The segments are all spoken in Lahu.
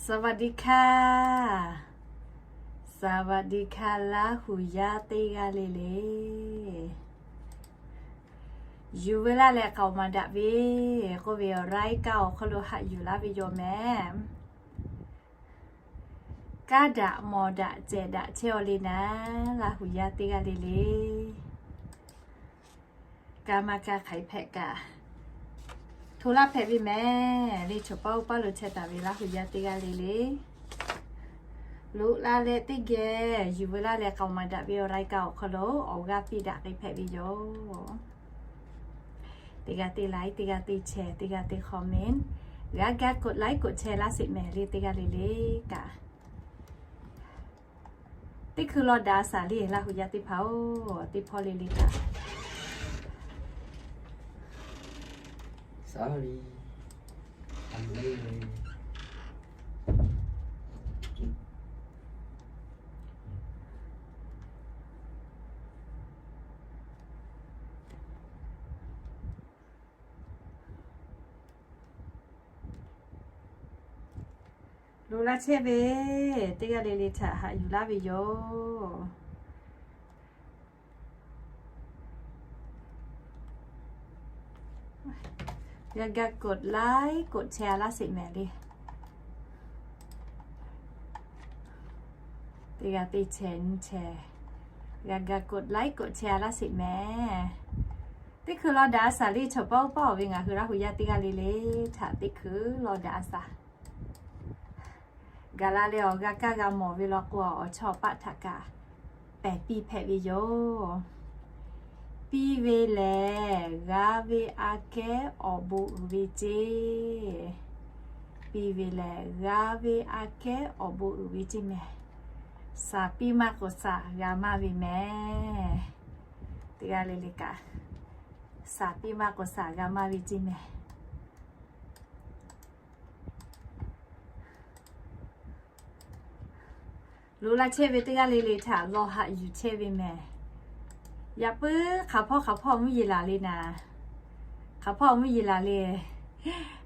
สวัสดีค่ะ สวัสดีค่ะ Laˇ huˍ yaˇ teˇ g'aˇ le le. Yuˬ veu laˇ leh k'aoˍ maˍ daꞈ ve k'oˆ ve awˬ รายการ awˬ hk'aw lo haꞈ yuˬ laˇ ve yoˬ mehˍ. Kaˇ daꞈ mawˬ daꞈ cehˬ daꞈ chehˇ-aw le naˍ, Laˇ huˍ yaˇ teˇ g'aˇ le le. Ka ma ka hk'aˬ hk'e hpehꞈ kaꞈ, hto laˇ hpehꞈ ve mehˍ le. Choˬ paˇ oˇ paˇ lo chehˇ taˍ ve Laˇ huˍ yaˇ teˇ g'aˇ le le, loꞈ la leh teˇ geh yuˬ veu laˇ leh k'aoˍ maˍ daꞈ ve awˬ รายการ awˬ hk'aw lo awˬ g'aˇ piˇ daꞈ k'ai hpehꞈ ve yoˬ. Teˇ g'aˇ teˇ like, teˇ g'aˇ teˇ share, teˇ g'aˇ teˇ comment, g'a ga กดไลค์ กดแชร์ laˇ sheˍ mehˍ le teˇ g'aˇ le le kaꞈ. Teˇ hkui law daꞈ a shaˍ le Laˇ huˍ yaˇ teˇ hpaˍ-oˬ, teˇ hpawˇ le le kaꞈ. Loꞈ la chehˇ ve teˇ g'aˇ le le htaꞈ haꞈ yuˬ laˇ ve yoˬ. G'a ga กดไลค์ กดแชร์ laˇ sheˍ mehˍ le. Teˇ g'aˇ teˇ share nyi share, g'a ga กดไลค์ กดแชร์ laˇ sheˍ mehˍ. Teˇ hkui law daꞈ a shaˍ le chaw paˇ oˇ paˇ-oˬ ve ngaˬ hui Laˇ huˍ yaˇ teˇ g'aˇ le le htaꞈ teˇ hkui law daꞈ a shaˍ. Gaˬ la leh awˬ g'a kaˇ g'a mawˬ ve law k'o, awˬ chawˇ paˆ htaꞈ kaꞈ pehˬ piˇ hpehꞈ ve yoˬ. Piˇ ve lehˬ g'a ve aꞈ kehˉ awˬ bon uiˍ ve ceˇ. Piˇ ve lehˬ g'a ve aꞈ kehˉ awˬ bon uiˍ ve ceˇ mehˍ. Shaˍ piˇ maˇ k'oˍ shaˍ g'a maˇ ve mehˍ. Teˇ g'aˇ le le kaꞈ, shaˍ piˇ maˇ k'oˍ shaˍ g'a maˇ ve ceˇ mehˍ. Loꞈ la chehˇ ve teˇ g'aˇ le le htaꞈ lawˬ haꞈ yuˬ chehˇ ve mehˍ. Yaꞈ puiˉ hk'aˬ hpawˇ hk'aˬ hpawˇ mvuhˇ yeˬ laˬ le naˍ. Hk'aˬ hpawˇ mvuhˇ yeˬ laˬ le.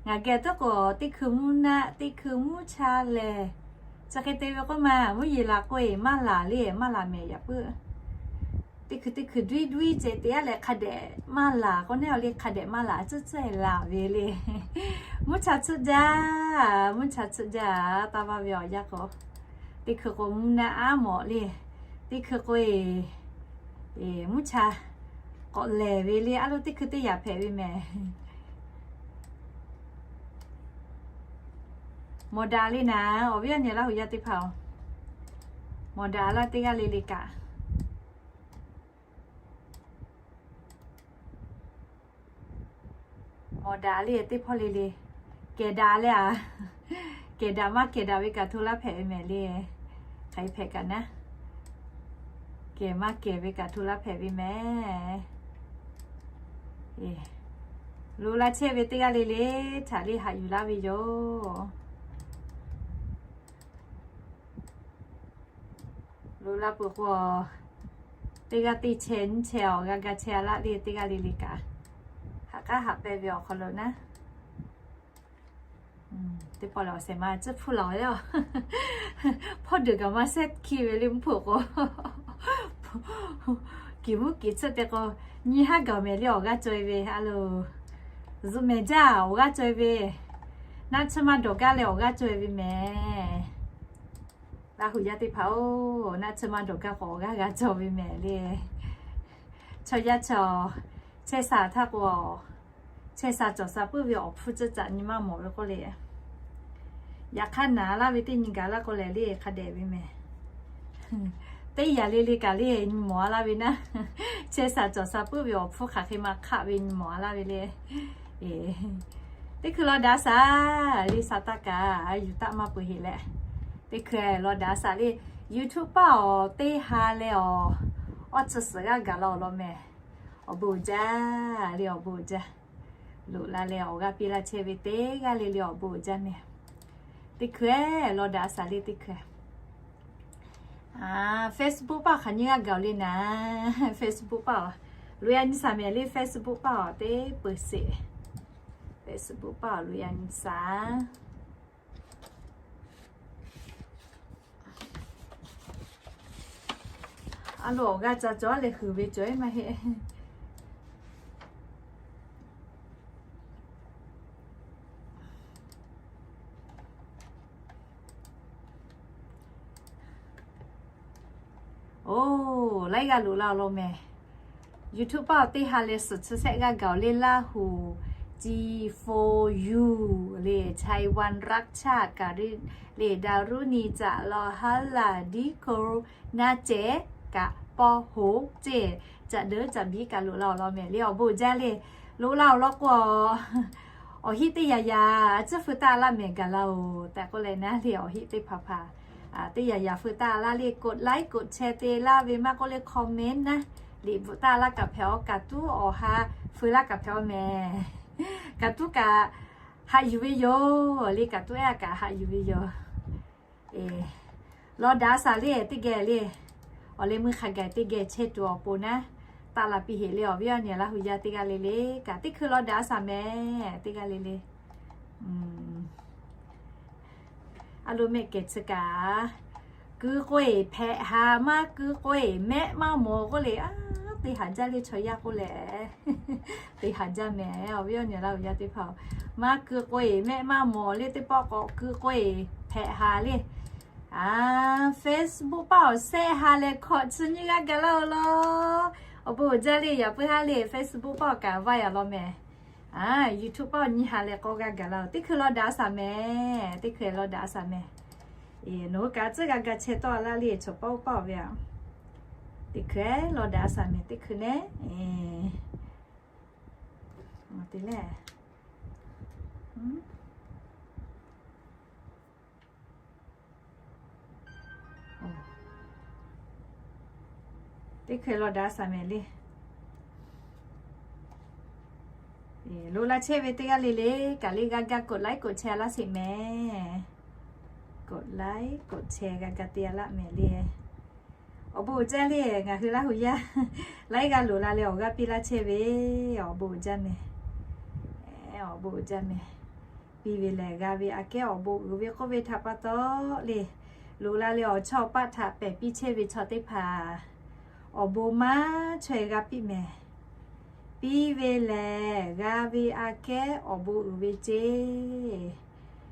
Ngaˬ geh tawˉ k'o teˇ hkui mvuhˇ naˆ, teˇ hkui mvuhˇ cha lehˬ, chi hk'e te ve k'oˆ ma, mvuhˇ yeˬ laˬ k'o-e maˇ laˬ le, maˇ laˬ mehˍ yaꞈ puiˉ. Teˇ hkui teˇ hkui duiˉ duiˉ ceh te-a leh hk'a dehꞈ maˇ laˬ k'o, neˉ-aˬ le hk'a dehꞈ maˇ laˬ, tcuhˉ tcuhˉ-e laˬ ve le. Mvuhˇ cha tcuhˉ jaˇ, mvuhˇ cha tcuhˉ jaˇ, taˇ vaˇ ve awˬ yanˇ k'o, teˇ hkui k'o mvuhˇ naˆ aˉ mawꞈ le. Teˇ hkui k'o-e, mvuhˇ cha k'awꞈ lehˬ ve le, a lo teˇ hkui teˇ yaꞈ hpehꞈ ve mehˍ. Mawˬ daꞈ le naˍ, awˬ viˉ awˬ nyi Laˇ huˍ yaˇ teˇ hpaˍ-oˬ, mawˬ daꞈ laˇ teˇ g'aˇ le le kaꞈ. Mawˬ daꞈ le teˇ hpawˇ le le. Kehˬ daꞈ le a. Kehˬ daꞈ maˇ kehˬ daꞈ ve kaꞈ hto laˇ hpehꞈ ve mehˍ le. Hk'aˬ hk'e hpehꞈ kaꞈ naˉ, kehˬ maˇ kehˬ ve kaꞈ hto laˇ hpehꞈ ve mehˍ. Loꞈ la chehˇ ve teˇ g'aˇ le le htaꞈ le haꞈ yuˬ laˇ ve yoˬ. Loꞈ la peuˬ k'o, teˇ g'aˇ teˇ chehˇ nyiˇ chehˇ awˬ g'a ga chehˇ a laˇ le teˇ g'aˇ le le kaꞈ, haꞈ k'aˉ haꞈ pehˇ ve awˬ hk'aw lo naˉ, teˇ pawˆ lehˬ awˬ shehˍ ma tcuhˉ hpuˇ laˬ-oˬ le. Hpawˇ deuˬ kaꞈ maˇ shehˉ hkiˇ ve le mvuhˇ hpeuꞈ k'o, kiˬ mvuhˇ kiˬ tsuhˆ te k'o, nyi haˉ gaˬ mehˍ le awˬ g'aˇ caweh ve a lo, zuhꞈ mehˍ jaˇ awˬ g'aˇ caweh ve, naˆ tsuhˇ maˇ dawˬ gaˇ leh awˬ g'aˇ caweh ve mehˍ. Laˇ huˍ yaˇ teˇ hpaˍ-oˬ, naˆ tsuhˇ maˇ dawˬ gaˇ k'o awˬ g'aˇ g'a caweh ve mehˍ le. Chaw yaˇ chaw, chehˇ sha htaˇ k'o, chehˇ sha cawˬ sha puiˉ ve awˬ hpfuhˇ ceuˇ caꞈ nyi maˇ mawˬ ve k'oˆ le. Yaꞈ hk'aˇ naˍ laˇ ve teˇ nyi gaˬ laˇ k'o lehˬ le hk'a dehꞈ ve mehˍ. Teˇ yanˇ le le kaꞈ le nyi mawˬ a laˇ ve naˉ, chehˇ sha cawˬ sha puiˉ ve awˬ hpfuhˇ hk'aˬ hk'e ma hk'aˆ ve nyi mawˬ a laˇ ve le. Teˇ hkui law daꞈ a shaˍ le, sha taˇ kaꞈ yuˬ taˆ maˇ peuˬ heꞈ leh, teˇ hkui law daꞈ a shaˍ le. YouTube paˇ awˬ teˇ ha leh awˬ, awˇ tcuh suhˍ g'aˇ gaˬ la awˬ lawn mehˍ. Awˬ bon uiˍ jaˇ le, awˬ bon uiˍ jaˇ. Loꞈ la leh awˬ g'aˇ piˇ laˇ chehˇ ve teˇ g'aˇ le le awˬ bon uiˍ jaˇ mehˍ. Teˇ hkui law daꞈ a shaˍ le teˇ hkui. Facebook paˇ hk'aˬ nyi g'aˇ gaˬ-oˬ le naˍ. Facebook paˇ awˬ loꞈ-a nyi shaˍ mehˍ le, Facebook paˇ awˬ teˇ peuˬ sheˍ. Facebook paˇ awˬ loꞈ-a nyi shaˍ. A lo awˬ g'aˇ ca cawˬ leh huiˍ ve cawˬ maˇ heˆ. Oˇ, laiˉ g'aˇ loꞈ la awˬ lawn mehˍ. YouTube paˆ awˬ teˇ ha leh suhˍ chi shehˆ g'aˇ gaˬ awˬ le Laˇ huˍ, G four U le, Chai Wan Rak Cha kaꞈ le, Daˍruˇ Ni Caꞈ Law Haˉ Laˬ Diˇ Ko Naˇ Ceh kaꞈ Paw Hoˍ ceh, Caꞈ Deuˉ Caꞈ Biˉ kaꞈ loꞈ la awˬ lawn mehˍ le. Awˬ bon jaˇ le. Loꞈ la awˬ lawn k'o, awˬ hiˆ teˇ yaꞈ yaꞈ tcuhˉ feu taˆ laˇ mehˍ gaˬ la oˬ tehꞈ k'oˆ leh naˉ le awˬ hiˆ teˇ hpaˍ hpaˍ teˇ yaꞈ yaꞈ feu taˆ laˇ le. กดไลค์ กดแชร์ te laˇ ve maˇ k'oˆ le comment naˉ liꞈ bvuhꞈ taˆ laˇ kaꞈ hpehꞈ-aw, kaꞈ tuˉ awˬ ha feu laˇ kaꞈ hpehꞈ-aw mehˍ. Kaꞈ tuˉ kaꞈ haꞈ yuˬ ve yoˬ le, kaꞈ tuˉ ehˉ kaꞈ haꞈ yuˬ ve yoˬ. Law daꞈ a shaˍ le teˇ geh le. Awˬ leh mui hk'a gaˬ teˇ geh chehˇ tuˬ awˬ pon naˉ, taˆ la piˇ heꞈ le awˬ viˉ awˬ nyi Laˇ huˍ yaˇ teˇ g'aˇ le le. Kaꞈ teˇ hkui law daꞈ a shaˍ mehˍ teˇ g'aˇ le le. A lo mehˆ kehˬ chi kaꞈ, keu k'oˆ-e hpehꞈ ha maˇ keu k'oˆ-e mehˆ maˇ mawˬ k'oˆ le, a, te haˍ jaˇ le chaw yaˇ k'oˆ leh, te haˍ jaˇ mehˍ awˬ viˉ awˬ nyi Laˇ huˍ yaˇ teˇ hpaˍ-oˬ. Maˇ keu k'oˆ-e mehˆ maˇ mawˬ le, teˇ pawˆ k'awꞈ keu k'oˆ-e hpehꞈ ha le. A, Facebook paˆ awˬ shehˆ ha leh hkawꞈ chi nyiˇ g'aˇ gaˬ laˇ-oˬ law. Awˬ bon uiˍ jaˇ le, yaꞈ puiˉ haˉ le Facebook paˆ awˬ kaꞈ vaˇ yaꞈ law mehˍ. A, YouTube paˆ awˬ nyiˇ ha leh k'awˇ g'aˇ gaˬ laˇ-oˬ. Teˇ hkui law daꞈ a shaˍ mehˍ, teˇ hkui law daꞈ a shaˍ mehˍ. Nawˬ hui kaꞈ tcuhˉ g'a ga chehˇ tawˆ laˇ le, chaw paˆ oˇ paˆ-oˬ ve a. Teˇ hkui law daꞈ a shaˍ mehˍ, teˇ hkui nehˉ. Te lehˬ, teˇ hkui law daꞈ a shaˍ mehˍ le. Loꞈ la chehˇ ve teˇ g'aˇ le le kaꞈ le g'a ga กดไลค์ กดแชร์ laˇ sheˍ mehˍ. กดไลค์ กดแชร์ g'a ga te a laˇ mehˍ le. Awˬ bon uiˍ jaˇ le ngaˬ hui Laˇ huˍ yaˇ laiˉ g'aˇ loꞈ la leh awˬ g'aˇ piˇ laˇ chehˇ ve, awˬ bon uiˍ jaˇ mehˍ. Awˬ bon uiˍ jaˇ mehˍ. Piˇ ve lehˬ g'a ve aꞈ kehˉ awˬ bon uiˍ ve k'oˆ ve htaꞈ pa taw le, loꞈ la leh awˬ chawˇ paˆ htaꞈ pehˬ piˇ chehˇ ve chaw teˇ hpaˍ awˬ bon maˇ chaweh g'a piˇ mehˍ. Piˇ ve lehˬ g'a ve aꞈ kehˉ awˬ bon uiˍ ve ceˇ.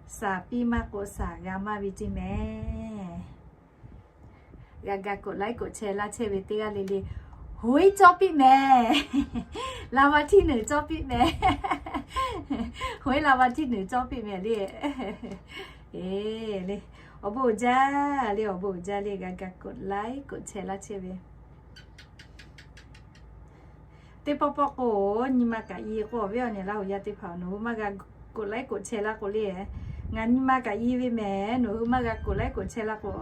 Shaˍ piˇ maˇ k'o shaˍ g'a maˇ ve ceˇ mehˍ. G'a ga กดไลค์ กดแชร์ laˇ chehˇ ve teˇ g'aˇ le le, hoiˉ cawˇ piˇ mehˍ. Laꞈ va htiˇ nuiˍ cawˇ piˇ mehˍ. Hoiˉ laꞈ va htiˇ nuiˍ cawˇ piˇ mehˍ le. E, le, awˬ bon uiˍ jaˇ le, awˬ bon uiˍ jaˇ le, g'a ga กดไลค์ กดแชร์ laˇ chehˇ ve. Teˇ pawˆ pawˆ k'o, nyi ma kaꞈ i k'o, awˬ viˉ awˬ nyi Laˇ huˍ yaˇ teˇ hpaˍ nawˬ hui maˇ g'a กดไลค์ กดแชร์ laˇ k'o le. Ngaˬ nyi ma kaꞈ i ve mehˍ, nawˬ hui maˇ g'a กดไลค์ กดแชร์ laˇ k'o.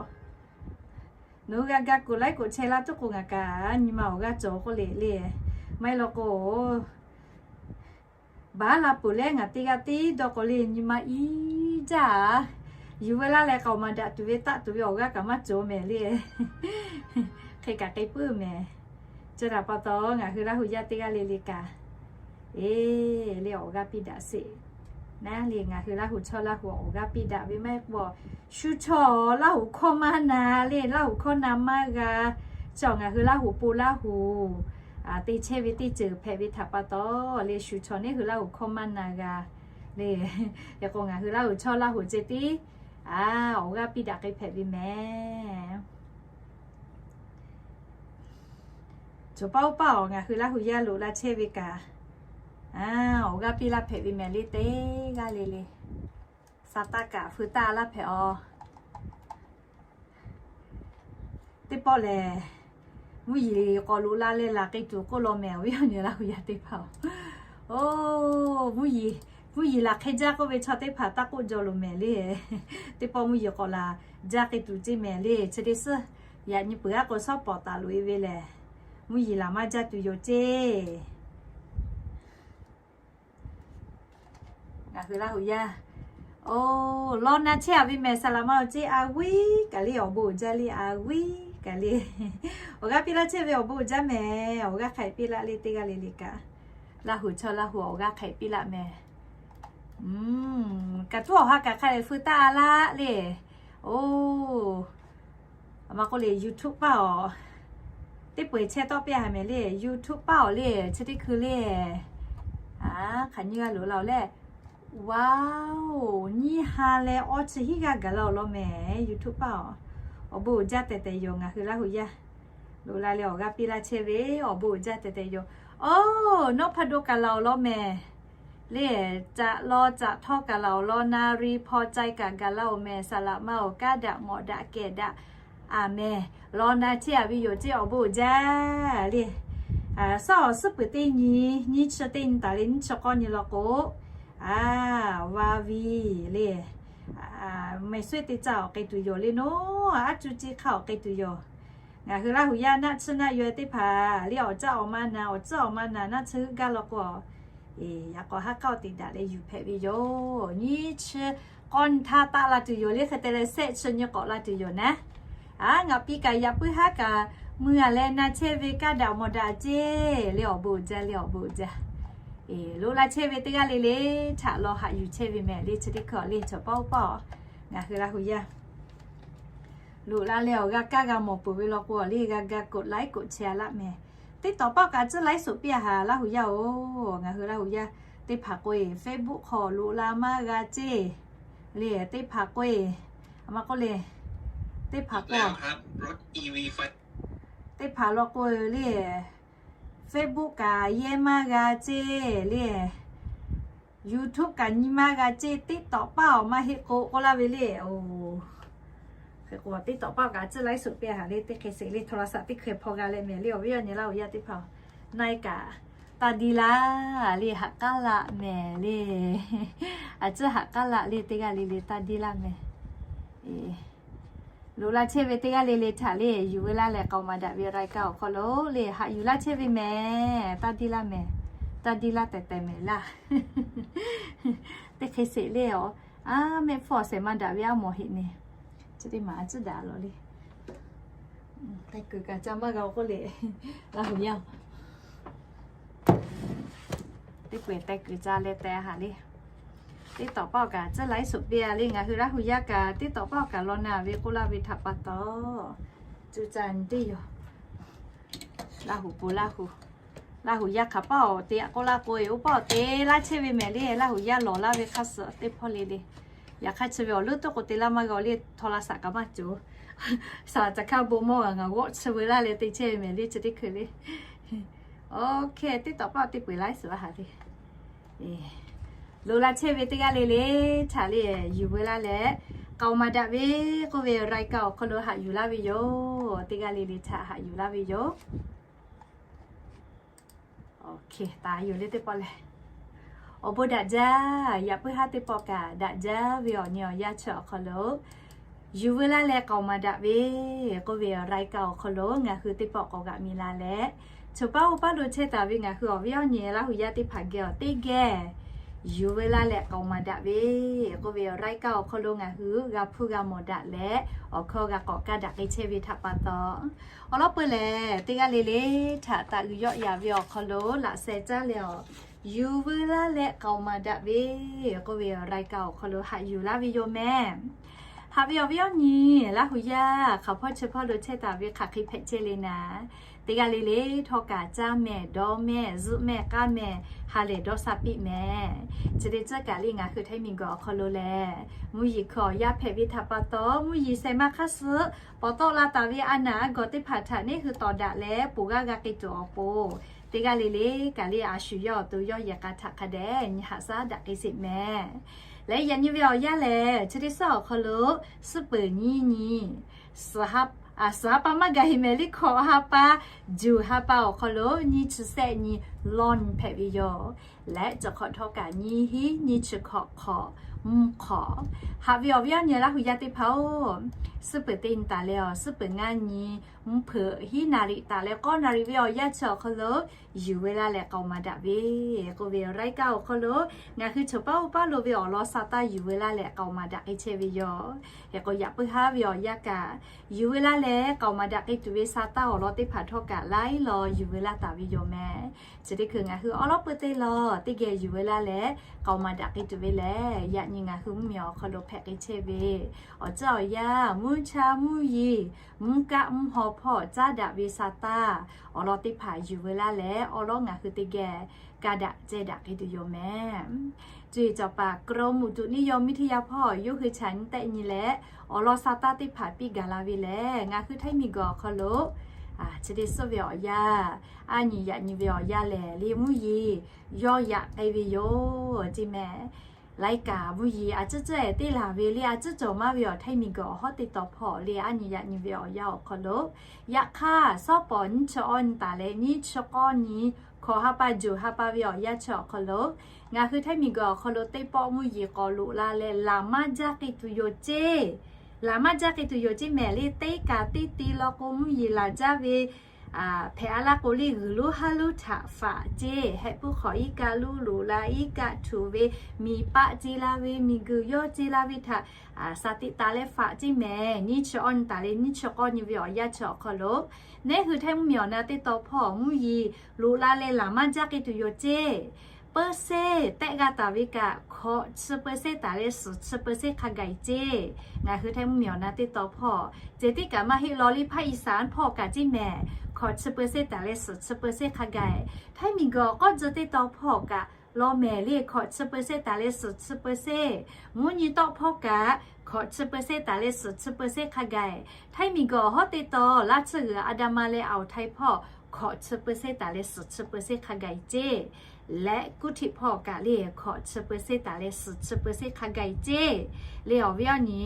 Nawˬ hui g'a ga กดไลค์ กดแชร์ laˇ tuˉ k'o ngaˬ kaꞈ nyi ma awˬ g'aˇ cawˬ k'oˆ le le. Maˇ heˆ law k'o, baˬ la peuˬ leh ngaˬ teˇ g'aˇ teˇ dawˇ k'o le nyi ma i jaˇ. Yuˬ ve laˇ leh k'aoˍ maˍ daꞈ tuˬ ve taˆ tuˬ ve awˬ g'aˇ kaꞈ maˇ cawˬ mehˍ le. Hk'e kaꞈ k'ai puiˉ mehˍ. Chi htaꞈ pa taw ngaˬ hui Laˇ huˍ yaˇ teˇ g'aˇ le le kaꞈ, e, le awˬ g'aˇ piˇ daꞈ sheˍ. Naˉ le ngaˬ hui Laˇ huˍ chaw Laˇ huˍ awˬ g'aˇ piˇ daꞈ ve maˇ heˆ k'o, shu chaw Laˇ huˍ hkawˇ maˇ na le, Laˇ huˍ hkawˇ na maˇ g'a. Chaw ngaˬ hui Laˇ huˍ po Laˇ huˍ te chehˇ ve teˇ ceuˬ hpehꞈ ve htaꞈ pa taw le, shu chaw neˉ hui Laˇ huˍ hkawˇ maˇ na g'a le. Yaꞈ k'o ngaˬ hui Laˇ huˍ chaw Laˇ huˍ ceh tiˉ, a, awˬ g'aˇ piˇ daꞈ k'ai hpehꞈ ve mehˍ. Chaw paˆ oˇ paˆ awˬ ngaˬ hui Laˇ huˍ yaˇ loꞈ la chehˇ ve kaꞈ, a, awˬ g'aˇ piˇ laˇ hpehꞈ ve mehˍ le teˇ g'aˇ le le. Saˍ taˆ kaꞈ feu taˆ laˇ hpehꞈ-aw. Teˇ pawˆ lehˬ, mvuhˇ yeˬ k'awꞈ loꞈ la leh laˬ k'ai tuˬ k'oˆ law mehˍ, awˬ viˉ awˬ nyi Laˇ huˍ yaˇ teˇ hpaˍ-oˬ. Oˇ, mvuhˇ yeˬ, mvuhˇ yeˬ laˬ hk'e jaˇ k'oˆ ve chaw teˇ hpaˍ taˇ k'oˆ jaw loˍ mehˍ le. Teˇ pawˆ mvuhˇ yeˬ k'awꞈ laˬ jaˇ k'ai tuˬ ceˇ mehˍ le. Chi teˇ suhˉ yaꞈ nyi peuˬ aˉ k'o shawˉ pawˍ taˍ loꞈ-e ve lehˬ, mvuhˇ yeˬ laˬ maˇ jaˇ tuˬ yoˬ ceˇ. Ngaˬ hui Laˇ huˍ yaˇ, oˇ, law na chehˇ-a ve mehˍ, saˍ laˍ ma-oˬ ceˇ, a g'uiˇ kaꞈ le, awˬ bon uiˍ jaˇ le, a g'uiˇ kaꞈ le. Awˬ g'aˇ piˇ laˇ chehˇ ve awˬ bon uiˍ jaˇ mehˍ, awˬ g'aˇ hk'aˬ hk'e piˇ laˇ le teˇ g'aˇ le le kaꞈ. Laˇ huˍ chaw Laˇ huˍ awˬ g'aˇ hk'aˬ hk'e piˇ laˇ mehˍ. Kaꞈ tuˉ awˬ ha kaꞈ hk'a leh feu taˆ-a laˇ le. Oˇ, a ma k'oˆ le YouTube paˆ-oˬ, Teˇ peu-eˬ chehˇ tawˆ piˇ-a haiˬ mehˍ le, YouTube paˆ awˬ le, chi teˇ hkui le. Hk'aˬ nyiˇ g'aˇ loꞈ la-oˬ le. Wow, nyiˇ ha leh awˇ chi hiˉ g'aˇ gaˬ la-oˬ law mehˍ, YouTube paˆ awˬ. Awˬ bon uiˍ jaˇ tehˬ tehˬ yoˬ ngaˬ hui Laˇ huˍ yaˇ. Loꞈ la leh awˬ g'aˇ piˇ laˇ chehˇ ve, awˬ bon uiˍ jaˇ tehˬ tehˬ yoˬ. Oˇ, Nawˉ hpaˇ do kaˬ la-oˬ law mehˍ. Le, caꞈ law caꞈ htawˇ kaˬ la-oˬ law, na ri hpaw cai kaꞈ gaˬ la-oˬ mehˍ, saˍ laꞈ ma-oˬ, kaˇ daꞈ mawꞈ daꞈ kehˬ daꞈ. Aˍmenˍ. Law na chehˇ-a ve yoˬ ceˇ, awˬ bon uiˍ jaˇ le. Sawˉ awˬ suhˉ peuˬ teˇ nyi, nyiˇ chi teˇ nyi taˍ le, nyiˇ chi k'awˇ nyi law k'o, a, va vi le, mehˍ sueˉ teˇ caˇ awˬ k'ai tuˬ yoˬ le naˉ, aˉ cuˇ ceˇ hk'aˇ awˬ k'ai tuˬ yoˬ. Ngaˬ hui Laˇ huˍ yaˇ naˆ tsuhˇ naˆ yaw teˇ hpaˍ le, awˬ caˇ awˬ ma naˍ, awˬ tcuhˉ awˬ ma naˍ, naˆ tsuhˇ g'uiˇ gaˇ law k'o, e, yaꞈ k'awꞈ haˉ k'aˇ awˬ teꞈ daꞈ leh yuˬ hpehꞈ ve yoˬ. Nyiˇ chi k'awˇ nyi htaˇ taˆ la tuˬ yoˬ le, hk'e te leh sehˆ chi nyi k'awꞈ la tuˬ yoˬ naˉ. A, ngaˬ piˇ kaꞈ yaꞈ puiˉ haˉ kaꞈ, meuˇ-a leh na chehˇ ve kaˇ daꞈ mawꞈ daꞈ ceˇ le, awˬ bon uiˍ jaˇ le, awˬ bon uiˍ jaˇ. E, loꞈ la chehˇ ve teˇ g'aˇ le le htaꞈ law haꞈ yuˬ chehˇ ve mehˍ le, chi teˇ hkui awˬ le chaw paˆ oˇ paˆ-oˬ. Ngaˬ hui Laˇ huˍ yaˇ loꞈ la leh awˬ g'a kaˇ g'a mawˬ peuˬ ve law k'o, awˬ le g'a ga กดไลค์ กดแชร์ laˇ mehˍ. TikTok paˆ kaꞈ tcuhˉ ไลฟ์สด piˇ-a haˍ Laˇ huˍ yaˇ-oˬ, ngaˬ hui Laˇ huˍ yaˇ. Teˇ hpaˍ k'o-e Facebook hk'aw loꞈ la maˇ g'a ceˇ le, teˇ hpaˍ k'o-e, a ma k'oˆ le, teˇ hpaˍ k'o, teˇ hpaˍ law k'o-e le, Facebook kaꞈ yehˇ maˇ g'a ceˇ le, YouTube kaꞈ nyi maˇ g'a ceˇ, TikTok paˆ awˬ maˇ heˆ k'o k'oˆ laˇ ve le. Oˬ, hk'e k'o TikTok paˆ kaꞈ tcuhˉ ไลฟ์สด piˇ-a haˍ le, teˇ hk'e sheˍ le, โทรศัพท์ teˇ hk'e hpaw g'a leh mehˍ le, awˬ viˉ awˬ nyi Laˇ huˍ yaˇ teˇ hpaˍ-oˬ, na-e kaꞈ taˇ diˇ laˇ le, haꞈ k'aˉ laˇ mehˍ le. A tcuhˉ haꞈ k'aˉ laˇ le, teˇ g'aˇ le le taˇ diˇ laˇ mehˍ. Loꞈ la chehˇ ve teˇ g'aˇ le le htaꞈ le yuˬ veu laˇ leh k'aoˍ maˍ daꞈ ve รายการ awˬ hk'aw lo le haꞈ yuˬ laˇ chehˇ ve mehˍ, taˇ diˇ laˇ mehˍ, taˇ diˇ laˇ tehˬ tehˬ mehˍ laˇ. Teˇ hk'e sheˍ le, a, mehˆ hpfuhˇ awˬ shehˍ maˇ daꞈ ve aˉ mawˬ heˆ mehˍ. Chi teˇ maˬ a tcuhˉ daꞈ lawˬ le. Teh kuiˬ kaꞈ ca maˇ g'a k'oˆ le, Laˇ huˍ yaˇ. Teˇ peuˬ teh kuiˬ ca leh teh haˍ le. TikTok paˆ awˬ kaꞈ tcuhˉ ไลฟ์สด piˇ-a le, ngaˬ hui Laˇ huˍ yaˇ kaꞈ TikTok paˆ awˬ kaꞈ law na ve k'oˆ laˇ ve htaꞈ pa taw, cuˇ caˇ nyi teˇ yoˬ. Laˇ huˍ pu Laˇ huˍ, Laˇ huˍ yaˇ hk'aˬ paˆ awˬ te yaꞈ k'oˆ laˇ k'o-e, oˇ paˆ awˬ te laˇ chehˇ ve mehˍ le, Laˇ huˍ yaˇ lawˬ laˇ ve hk'aˇ suh teˇ hpawˇ le le. Yaꞈ hk'aˇ chi ve awˬ leuˉ toˆ k'o te laˇ maˇ g'a le, โทรศัพท์ kaꞈ maˇ cawˬ. Saˍ laꞈ ca hkaˇ bon mawˇ g'a ngaˬ g'awˆ chi veu laˇ leh te chehˇ ve mehˍ le, chi teˇ hkui le. Oˇ hk'e TikTok paˆ teˇ peuˬ ไลฟ์สด haˍ le. Loꞈ la chehˇ ve teˇ g'aˇ le le htaꞈ le yuˬ veu laˇ leh, k'aoˍ maˍ daꞈ ve k'oˆ ve รายการ awˬ hk'aw lo haꞈ yuˬ laˇ ve yoˬ. Teˇ g'aˇ le le htaꞈ haꞈ yuˬ laˇ ve yoˬ. Oˇ hk'e taˍ yoˬ le teˇ pawˆ lehˬ, awˬ bon daꞈ jaˇ. Yaꞈ puiˉ haˉ teˇ pawˆ kaꞈ daꞈ jaˇ ve awˬ nyi awˬ yanˇ chi awˬ hk'aw lo yuˬ veu laˇ leh k'aoˍ maˍ daꞈ ve k'oˆ ve awˬ รายการ awˬ hk'aw lo ngaˬ hui teˇ pawˆ k'awꞈ g'aꞈ mi la leh, choˬ paˉ oˇ paˉ lo chehˇ taˍ ve ngaˬ hui awˬ viˉ awˬ nyi Laˇ huˍ yaˇ teˇ hpaˍ geh awˬ teˇ geh yuˬ veu laˇ leh k'aoˍ maˍ daꞈ ve k'oˆ ve awˬ รายการ awˬ hk'aw lo ngaˬ hui g'a hpuˇ g'a mawˬ daꞈ leh, awˬ hkawˇ g'a k'awꞈ kaˇ daꞈ k'ai chehˇ ve htaꞈ pa taw, awˬ lawn peuˬ lehˬ teˇ g'aˇ le le htaꞈ taꞈ g'uiˬ yawˆ yaˍ ve awˬ hk'aw lo laꞈ sheh caˉ leh awˬ, yuˬ veu laˇ leh k'aoˍ maˍ daꞈ ve k'oˆ ve awˬ รายการ awˬ hk'aw lo haꞈ yuˬ laˇ ve yoˬ mehˍ. Haꞈ ve awˬ viˉ awˬ nyi Laˇ huˍ yaˇ hk'aˬ hpawˇ chi hpawˇ lo chehˇ taˍ ve hk'aˬ hk'e hpehꞈ chehˇ le naˍ, teˇ g'aˇ le le htawˇ kaꞈ caˇ mehˍ, dawˇ mehˍ, zuhˆ mehˍ, k'aˇ mehˍ, ha lehˬ dawˇ sha piˇ mehˍ. Chi te tcuhˉ kaꞈ le ngaˬ hui htaiˇ miˬguiˬ awˬ hk'aw lo lehˬ, mvuhˇ yeˬ hkui awˬ yaˇ hpehꞈ ve htaꞈ pa taw, mvuhˇ yeˬ sheh maˇ hk'aˇ suh pawˍ tawˆ la taˍ ve a naˍ a gawˬ teˇ hpaˍ htaꞈ neˇ hui tawˍ daꞈ leh ponˬ g'aˇ g'a k'ai tuˬ awˬ pon, teˇ g'aˇ le le kaꞈ le a shu yawˇ awˬ to yawˇ yehˬ k'a htaꞈ hk'a dehꞈ nyi haꞈ shaˉ daꞈ k'ai sheˍ mehˍ. Leh yaꞈ nyi ve awˬ yanˇ lehˬ, chi teˇ suhˉ awˬ hk'aw lo suhˉ peuˬ nyiˇ nyi, suhˍ ha pa maˇ gaˬ heˍ mehˍ le, hkawꞈ ha pa, juˬ ha pa awˬ hk'aw lo nyiˇ chi sehˆ nyi lawˇ nyi hpehꞈ ve yoˬ. Leh chi hk'awꞈ htawˇ kaꞈ nyiˇ hinˉ nyiˇ chi hkawꞈ hk'awꞈ, mvuhˇ hk'awꞈ. Haꞈ ve awˬ viˉ awˬ nyi Laˇ huˍ yaˇ teˇ hpaˍ-oˬ, suhˉ peuˬ teˇ nyi taˍ leh awˬ suhˉ peuˬ ngaˇ nyi mvuhˇ hpeuꞈ hiˉ naˍ riˍ taˍ leh k'awˇ naˍ riˍ ve awˬ yanˇ chi awˬ hk'aw lo yuˬ veu laˇ leh k'aoˍ maˍ daꞈ ve k'oˆ ve awˬ รายการ awˬ hk'aw lo ngaˬ hui choˬ paˉ oˇ paˉ lo ve awˬ lawn sha taˇ yuˬ veu laˇ leh k'aoˍ maˍ daꞈ k'ai chehˇ ve yoˬ. Hk'e k'o yaꞈ puiˉ haˉ ve awˬ yanˇ kaꞈ yuˬ veu laˇ leh k'aoˍ maˍ daꞈ k'ai tuˬ ve sha taˇ awˬ lawn teˇ hpaˍ htawˇ kaꞈ laiˉ law yuˬ veu laˇ taˍ ve yoˬ mehˍ. Teˇ hkui ngaˬ hui awˉ lawˉ peuˇ teˇ lawˬ teˇ geh yuˬ ve laˇ leh, k'aoˍ maˍ daꞈ k'ai tuˬ ve lehˬ, yaꞈ nyi ngaˬ hui mvuhˇmiˬ awˬ hk'aw lo hpehꞈ k'ai chehˇ ve awˬ tcuhˉ awˬ yanˇ, mvuhˇ cha mvuhˇ yeˬ, mvuhˇ kaˆ mvuhˇ haw hpawˇ caˉ daꞈ ve sa taˇ awˬ lawn teˇ hpaˍ yuˬ ve laˇ leh, awˉ lawˉ ngaˬ hui teˇ geh ka daꞈ ceh daꞈ k'ai tuˬ yoˬ mehˍ. Cuˇ yiˍ cawˬ paˍ กรมอุตุนิยมวิทยา hpawˇ yawˇ hui chaꞈ nyi tehˆ nyi leh, awˬ lawn sa taˇ teˇ hpaˍ piˇ gaˬ la ve lehˬ, ngaˬ hui Htaiˇ miˬguiˬ awˬ hk'aw lo chi teˇ suhˉ ve awˬ yanˇ, aˉ nyi yaꞈ nyi ve awˬ yanˇ lehˬ, le mvuhˇ yeˬ yawˇ yaꞈ k'ai ve yoˬ ceˇ mehˍ. Laiˉ kaꞈ mvuhˇ yeˬ a ciˉ ciˉ ehˍ teˇ laˬ ve le, a ciˉ cawˬ maˇ ve awˬ Htaiˇ miˬguiˬ awˬ hawˉ teˇ taw hpawˇ le, aˉ nyi yaꞈ nyi ve awˬ yanˇ awˬ hk'aw lo, yaꞈ hk'aˇ sawˉ pawˍ nyiˇ chi awˇ nyi taˍ leh nyiˇ chi k'awˇ nyi hkawꞈ ha pa juˬ ha pa ve awˬ yanˇ chi awˬ hk'aw lo, ngaˬ hui Htaiˇ miˬguiˬ awˬ hk'aw lo teˇ pawˆ mvuhˇ yeˬ k'awꞈ loꞈ la leh laˬ maˇ jaˇ k'ai tuˬ yoˬ ceˇ. Laˬ maˇ jaˇ k'ai tuˬ yoˬ ceˇ mehˍ le. Teˇ kaꞈ teˇ te law k'o mvuhˇ yeˬ laˬ jaˇ ve hpehꞈ a laˇ k'o le, g'uiˬ lonˉ haˉ lonˉ htaꞈ faꞈ ceˇ. Heh puiˉ hk'awꞈ iˉ kaˆ lonˉ loꞈ la, iˉ kaˆ htuꞈ ve, miˬ paˆ ce la ve, miˬguiˬ yawˇ ce la ve htaꞈ saˍ teꞈ taˍ leh faꞈ ceˇ mehˍ. Nyiˇ chi awˇ nyi taˍ leh nyiˇ chi k'awˇ nyi ve awˬ yanˇ chi awˬ hk'aw lo, neˉ hui Htaiˇ mvuhˇmiˬ awˬ na teˇ taw hpawˇ mvuhˇ yeˬ loꞈ la leh laˬ maˇ jaˇ k'ai tuˬ yoˬ ceˇ. Peuˇsehˇ tehˆ g'a taˍ ve kaꞈ hkawꞈ chi peuˇsehˇ taˍ leh suhˍ chi peuˇsehˇ hk'a gaˬ ceˇ. Ngaˬ hui Htaiˇ mvuhˇmiˬ awˬ na teˇ taw hpawˇ ceh tiˉ kaꞈ maˇ heˆ law le, ภาคอีสาน hpawˇ kaꞈ ceˇ mehˍ, hkawꞈ chi peuˇsehˇ taˍ leh suhˍ chi peuˇsehˇ hk'a gaˬ. Htaiˇ miˬguiˬ awˬ k'awˇ tcuh teˇ taw hpawˇ kaꞈ law mehˍ le, hkawꞈ chi peuˇsehˇ taˍ leh suhˍ chi peuˇsehˇ. Mvuhˇ nyi tawˆ hpawˇ kaꞈ hkawꞈ chi peuˇsehˇ taˍ leh suhˍ chi peuˇsehˇ hk'a gaˬ. Htaiˇ miˬguiˬ awˬ hawˉ teˇ taw laˇ tsuhˇ g'uiˬ อันดามัน leh อ่าวไทย hpawˇ hkawꞈ chi peuˇsehˇ taˍ leh suhˍ chi peuˇsehˇ hk'a gaˬ ceˇ. Leh กรุงเทพ hpawˇ kaꞈ le hkawꞈ chi peuˇsehˇ taˍ leh suhˍ chi peuˇsehˇ hk'a gaˬ ceˇ. Le awˬ viˉ awˬ nyi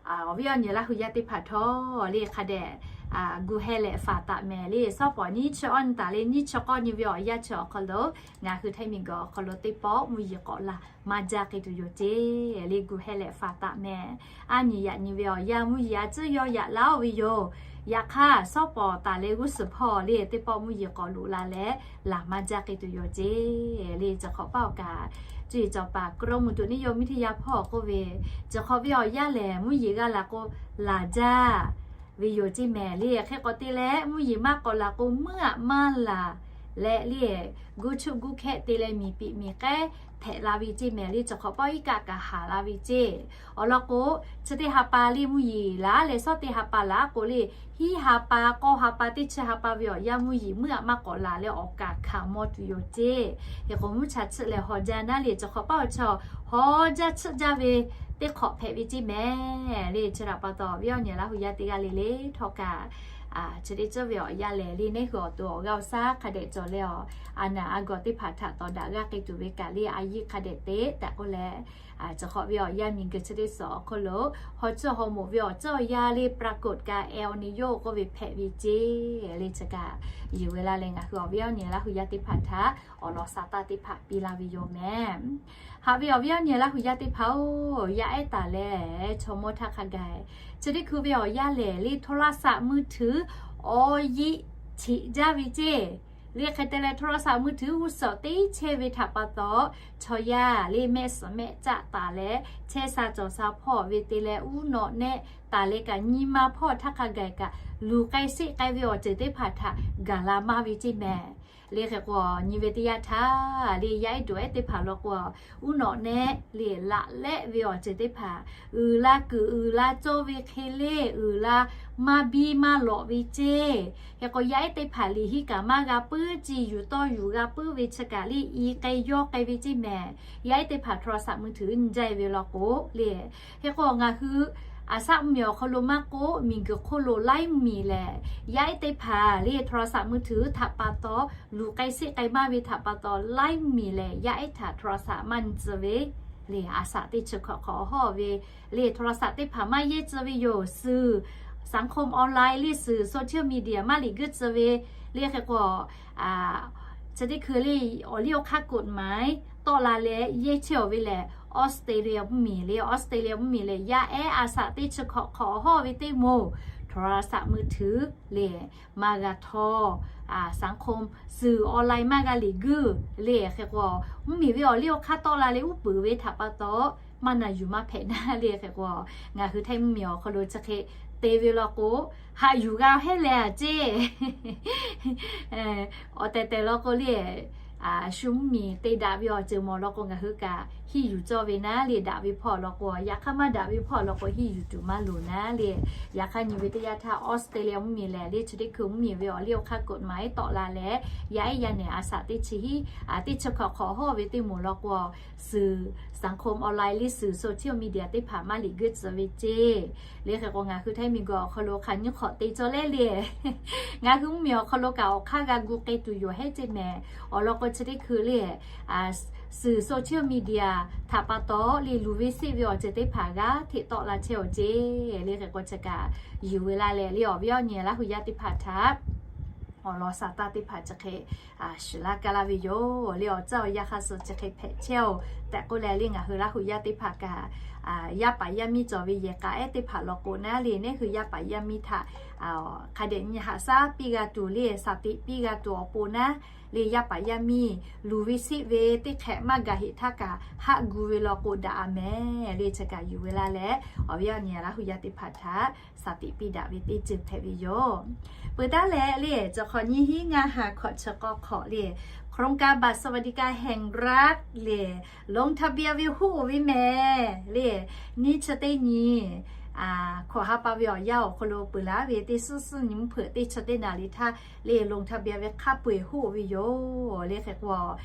awˬ viˉ awˬ nyi Laˇ hu yaˇ teˇ hpaˍ htawˇ le hk'a dehꞈ gu heh leh faˍ taˍ mehˍ le. Sawˉ pawˍ nyiˇ chi awˇ nyi taˍ leh nyiˇ chi k'awˇ nyi ve awˬ yanˇ chi awˬ hk'aw lo ngaˬ hui Htaiˇ miˬguiˬ awˬ hk'aw lo teˇ pawˆ mvuhˇ yeˬ k'awꞈ laˬ maˇ jaˇ k'ai tuˬ yoˬ ceˇ. Le gu heh leh faˍ taˍ mehˍ. Aˉ nyi yaꞈ nyi ve awˬ yanˇ mvuhˇ yeˬ a ciˉ yawˇ yaꞈ laˇ-oˆ ve yoˬ. Yaꞈ hk'aˇ sawˉ pawˍ taˍ leh g'uˇ suhˍ hpawˇ le teˇ pawˆ mvuhˇ yeˬ k'awꞈ loꞈ la leh laˬ maˇ jaˇ k'ai tuˬ yoˬ ceˇ. Le chi hk'awꞈ paˇ awˬ kaꞈ, cuˇ yiˍ cawˬ paˍ กรมอุตุนิยมวิทยา hpawˇ k'oˆ ve, chi hk'awꞈ ve awˬ yanˇ lehˬ mvuhˇ yeˬ g'a laˬ k'o laˬ jaˇ ve yoˬ ceˇ mehˍ. Le hk'e k'o te leh mvuhˇ yeˬ maˇ k'awꞈ laˬ k'o meuˇ aꞈ maˇ laˬ leh le, guˇ chuˆ guˇ hkehˆ te leh miˬ piꞈ miˬ k'ehˉ hpehꞈ la ve ceˇ mehˍ. Le chi hk'awꞈ paˇ iˉ kaˆ kaꞈ haˍ la ve ceˇ. Awˬ lawn k'o, chi teˇ ha pa le mvuhˇ yeˬ laˬ leh sawˉ teˇ ha pa laˬ k'o le, hiˉ ha pa, k'awˇ ha pa, teˇ chi ha pa ve awˬ yanˇ mvuhˇ yeˬ meuˇ aꞈ maˇ k'awꞈ laˬ leh awˬ kaˍ hkanˍ mawˇ tuˬ yoˬ ceˇ. Hk'e k'o mvuhˇ cha chiˆ leh haw jaˇ naˉ le, chi hk'awꞈ paˇ awˬ chaw haw jaˇ chiˆ jaˇ ve teˇ hk'awꞈ hpehꞈ ve ceˇ mehˍ. Le chi htaꞈ pa taw awˬ viˉ awˬ nyi Laˇ hu yaˇ teˇ g'aˇ le le htawˇ kaꞈ, chi teˇ ceuˬ ve awˬ yanˇ lehˬ le neˉ hui awˬ to awˬ g'aˇ awˬ shaˉ hk'a dehꞈ cawˬ leh awˬ, a naˍ a gawˬ teˇ hpaˍ htaꞈ tawˍ daꞈ g'aˇ k'ai tuˬ ve kaꞈ le a yiˇ hk'a dehꞈ te tehꞈ k'oˆ leh, chi hk'awꞈ ve awˬ yanˇ miˬguiˬ chi teˇ suhˍ awˬ hk'aw lo haw tcuhˇ haw moˍ ve awˬ ceuˬ awˬ yanˇ le ปรากฏการณ์ เอลนีโญ k'oˆ ve hpehꞈ ve ceˇ. Le chi kaꞈ yuˬ ve laˇ leh ngaˬ hui awˬ viˉ awˬ nyi Laˇ hu yaˇ teˇ hpaˍ htaꞈ awˬ lawn sa taˇ teˇ hpaˍ piˇ laˇ ve yoˬ mehˍ. Haꞈ ve awˬ viˉ awˬ nyi Laˇ hu yaˇ teˇ hpaˍ-oˬ, yaˇ ehˉ taˍ leh chaw mawˇ htaˇ hk'a gaˬ, chi teˇ hkui ve awˬ yanˇ lehˬ le โทรศัพท์มือถือ awˬ yiˆ cheꞈ jaˇ ve ceˇ. Le hk'e te leh โทรศัพท์มือถือ g'uˇ suhˍ teˇ chehˇ ve htaꞈ pa taw, chaw yaˇ le mehˆ suhˍ mehˆ caˆ taˍ leh chehˇ sha cawˬ sha hpawˇ ve te leh uˉ nawꞈ nehˆ taˍ leh kaꞈ nyi ma hpawˇ htaˇ hk'a gaˬ kaꞈ luˬ k'ai sheˆ k'ai ve awˬ ceuˬ teˇ hpaˍ htaꞈ gaˬ la maˇ ve ceˇ mehˍ. Le hk'e k'o, nyi ve teˇ yanˇ htaˇ le yaˇ ehˉ dawˬ ehˉ teˇ hpaˍ law k'o, uˉ nawꞈ nehˆ le laꞈ lehˆ ve awˬ ceuˬ teˇ hpaˍ uiˍ la kuiˬ uiˍ la cawˇ ve hk'e le uiˍ la maˇ biˇ maˇ lawꞈ ve ceˇ. Hk'e k'o yaˇ ehˉ teˇ hpaˍ liꞈ hiˆ kaꞈ maˇ g'a puiˉ, ci yuˬ tawˇ yuˬ g'a puiˉ ve chi kaꞈ le i k'ai yawˇ k'ai ve ceˇ mehˍ. Yaˇ ehˉ teˇ hpaˍ โทรศัพท์มือถือ nyi jaˇ ve law k'o le, hk'e k'o ngaˬ hui aˬ saˆ mvuhˇmiˬ awˬ hk'aw lo maˇ k'oˆ, miˬguiˬ hk'oˆ lo laiˉ miˬ lehˬ, yaˇ ehˉ teˇ hpaˍ le โทรศัพท์มือถือ htaꞈ pa taw luˬ k'ai sheˆ k'ai maˇ ve htaꞈ pa taw laiˉ miˬ lehˬ yaˇ ehˉ htaꞈ โทรศัพท์ maˇ nyi tcuh ve le, aˬ saˍ teˇ chi hkawꞈ hk'awꞈ hawˇ ve le โทรศัพท์ teˇ hpaˍ maˇ yehˇ tcuh ve yoˬ. Suhˍ สังคมออนไลน์ le suhˍ social media maˇ liꞈ guiˇ tcuh ve le hk'e k'o, chi teˇ hkui le awˬ liˇ awˬ hk'aˇ กฎหมาย tawˆ la leh yehˇ chehˇ-oˬ ve lehˬ, Australia mvuhˇmiˬ le, Australia mvuhˇmiˬ lehˬ yaˇ ehˉ aˬ saˍ teˇ chi hkawꞈ hk'awꞈ hawˇ ve teˇ moˍ โทรศัพท์มือถือ le maˇ g'a htawˇ, สังคม suhˍ online maˇ g'a liꞈ guiˇ le hk'e k'o, mvuhˇmiˬ ve awˬ liˇ awˬ hk'aˇ tawˆ la leh uˉ peunˍ ve htaꞈ pa taw maˇ na yuˬ maˇ hpehꞈ naˉ le hk'e k'o, ngaˬ hui Htaiˇ mvuhˇmiˬ awˬ hk'aw lo chi hk'e te ve law k'o, haꞈ yuˬ g'a hehˉ leh a ceˇ. Awˬ tehˬ tehˬ law k'o le, shu mvuhˇmiˬ te daꞈ ve awˬ ceuˬ mawˬ law k'o, ngaˬ hui kaꞈ hiˇ yuˬ cawˇ ve naˉ le. Daꞈ ve hpawˇ law k'o, yaꞈ hk'aˇ maˇ daꞈ ve hpawˇ law k'o, hiˇ yuˬ tuˬ maˇ loˍ naˉ le. Yaꞈ hk'aˇ nyi ve teˇ yanˇ htaˇ, Australia mvuhˇmiˬ lehˬ le, chi teˇ hkui mvuhˇmiˬ ve awˬ liˇ awˬ hk'aˇ กฎหมาย tawˆ la leh, yaˇ ehˉ yaˇ nehˬ a shaꞈ teˇ chi hiˉ, teˇ chi hkawꞈ hk'awꞈ hawˇ ve teˇ moˍ law k'o, suhˍ สังคมออนไลน์ le, suhˍ โซเชียลมีเดีย teˇ hpaˍ maˇ liꞈ guiˇ tcuh ve ceˇ. Le hk'e k'o, ngaˬ hui Htaiˇ miˬguiˬ awˬ hk'aw lo hk'aˬ nyi hk'awꞈ te cawˇ leh le, ngaˬ hui mvuhˇmiˬ awˬ hk'aw lo kaꞈ awˬ hk'aˇ g'a gu k'ai tuˬ yoˬ hehˉ ceˇ mehˍ. Awˬ lawn k'o, chi teˇ hkui le, suhˍ โซเชียลมีเดีย htaꞈ pa taw le, luˬ ve seˆ ve awˬ ceuˬ teˇ hpaˍ g'aˇ hteꞈ tawˆ la chehˇ awˬ ceˇ. Le hk'e k'o, chi kaꞈ yuˬ ve la leh le, awˬ viˉ awˬ nyi Laˇ hu yaˇ teˇ hpaˍ htaꞈ awˬ lawn saˍ taˇ teˇ hpaˍ chi hk'e shiˍ laˇ kaˇ laˇ ve yoˬ le. Awˬ tcuhˉ awˬ yanˇ hk'a suh chi hk'e hpehꞈ chehˇ oˬ tehꞈ k'oˆ leh le, ngaˬ hui Laˇ hu yaˇ teˇ hpaˍ kaꞈ yaˇ paˍ yaˇ miˇ cawˬ ve yehˬ k'a ehˉ teˇ hpaˍ law k'o naˉ le, neˉ hui yaˇ paˍ yaˇ miˇ htaꞈ hk'a dehꞈ nyi haꞈ shaˉ piˇ g'a tuˬ le, shaˍ tiꞈ piˇ g'a tuˬ awˬ pon naˉ le, yaˇ paˍ yaˇ miˇ luˬ ve seˆ ve teˇ hk'ehꞈ maˇ gaˬ heˆ htaˇ kaꞈ haˆ gu ve law k'o daꞈ a mehˍ le. Chi kaꞈ yuˬ ve la leh, awˬ viˉ awˬ nyi Laˇ hu yaˇ teˇ hpaˍ htaꞈ shaˍ tiꞈ piˇ daꞈ ve teˇ ceuˬ hpehꞈ ve yoˬ. Peuˬ taˉ leh le, cawˬ hk'awꞈ nyiˇ hinˉ ngaˇ ha hkawꞈ chi k'awˇ hk'awꞈ le, โครงการบัตรสวัสดิการแห่งรัฐ le, ลงทะเบียน ve huˆ oˬ ve mehˍ le. Nyiˇ chi teˇ nyi hkawꞈ ha pa ve awˬ yanˇ awˬ hk'aw lo peuˬ laˇ ve teˇ suhˉ suhˉ nyi mvuhˇ hpeuꞈ teˇ chi teˇ naˍ riˍ htaˇ le, ลงทะเบียน ve hk'a peu-eˬ huˆ oˬ ve yoˬ le. Hk'e k'o,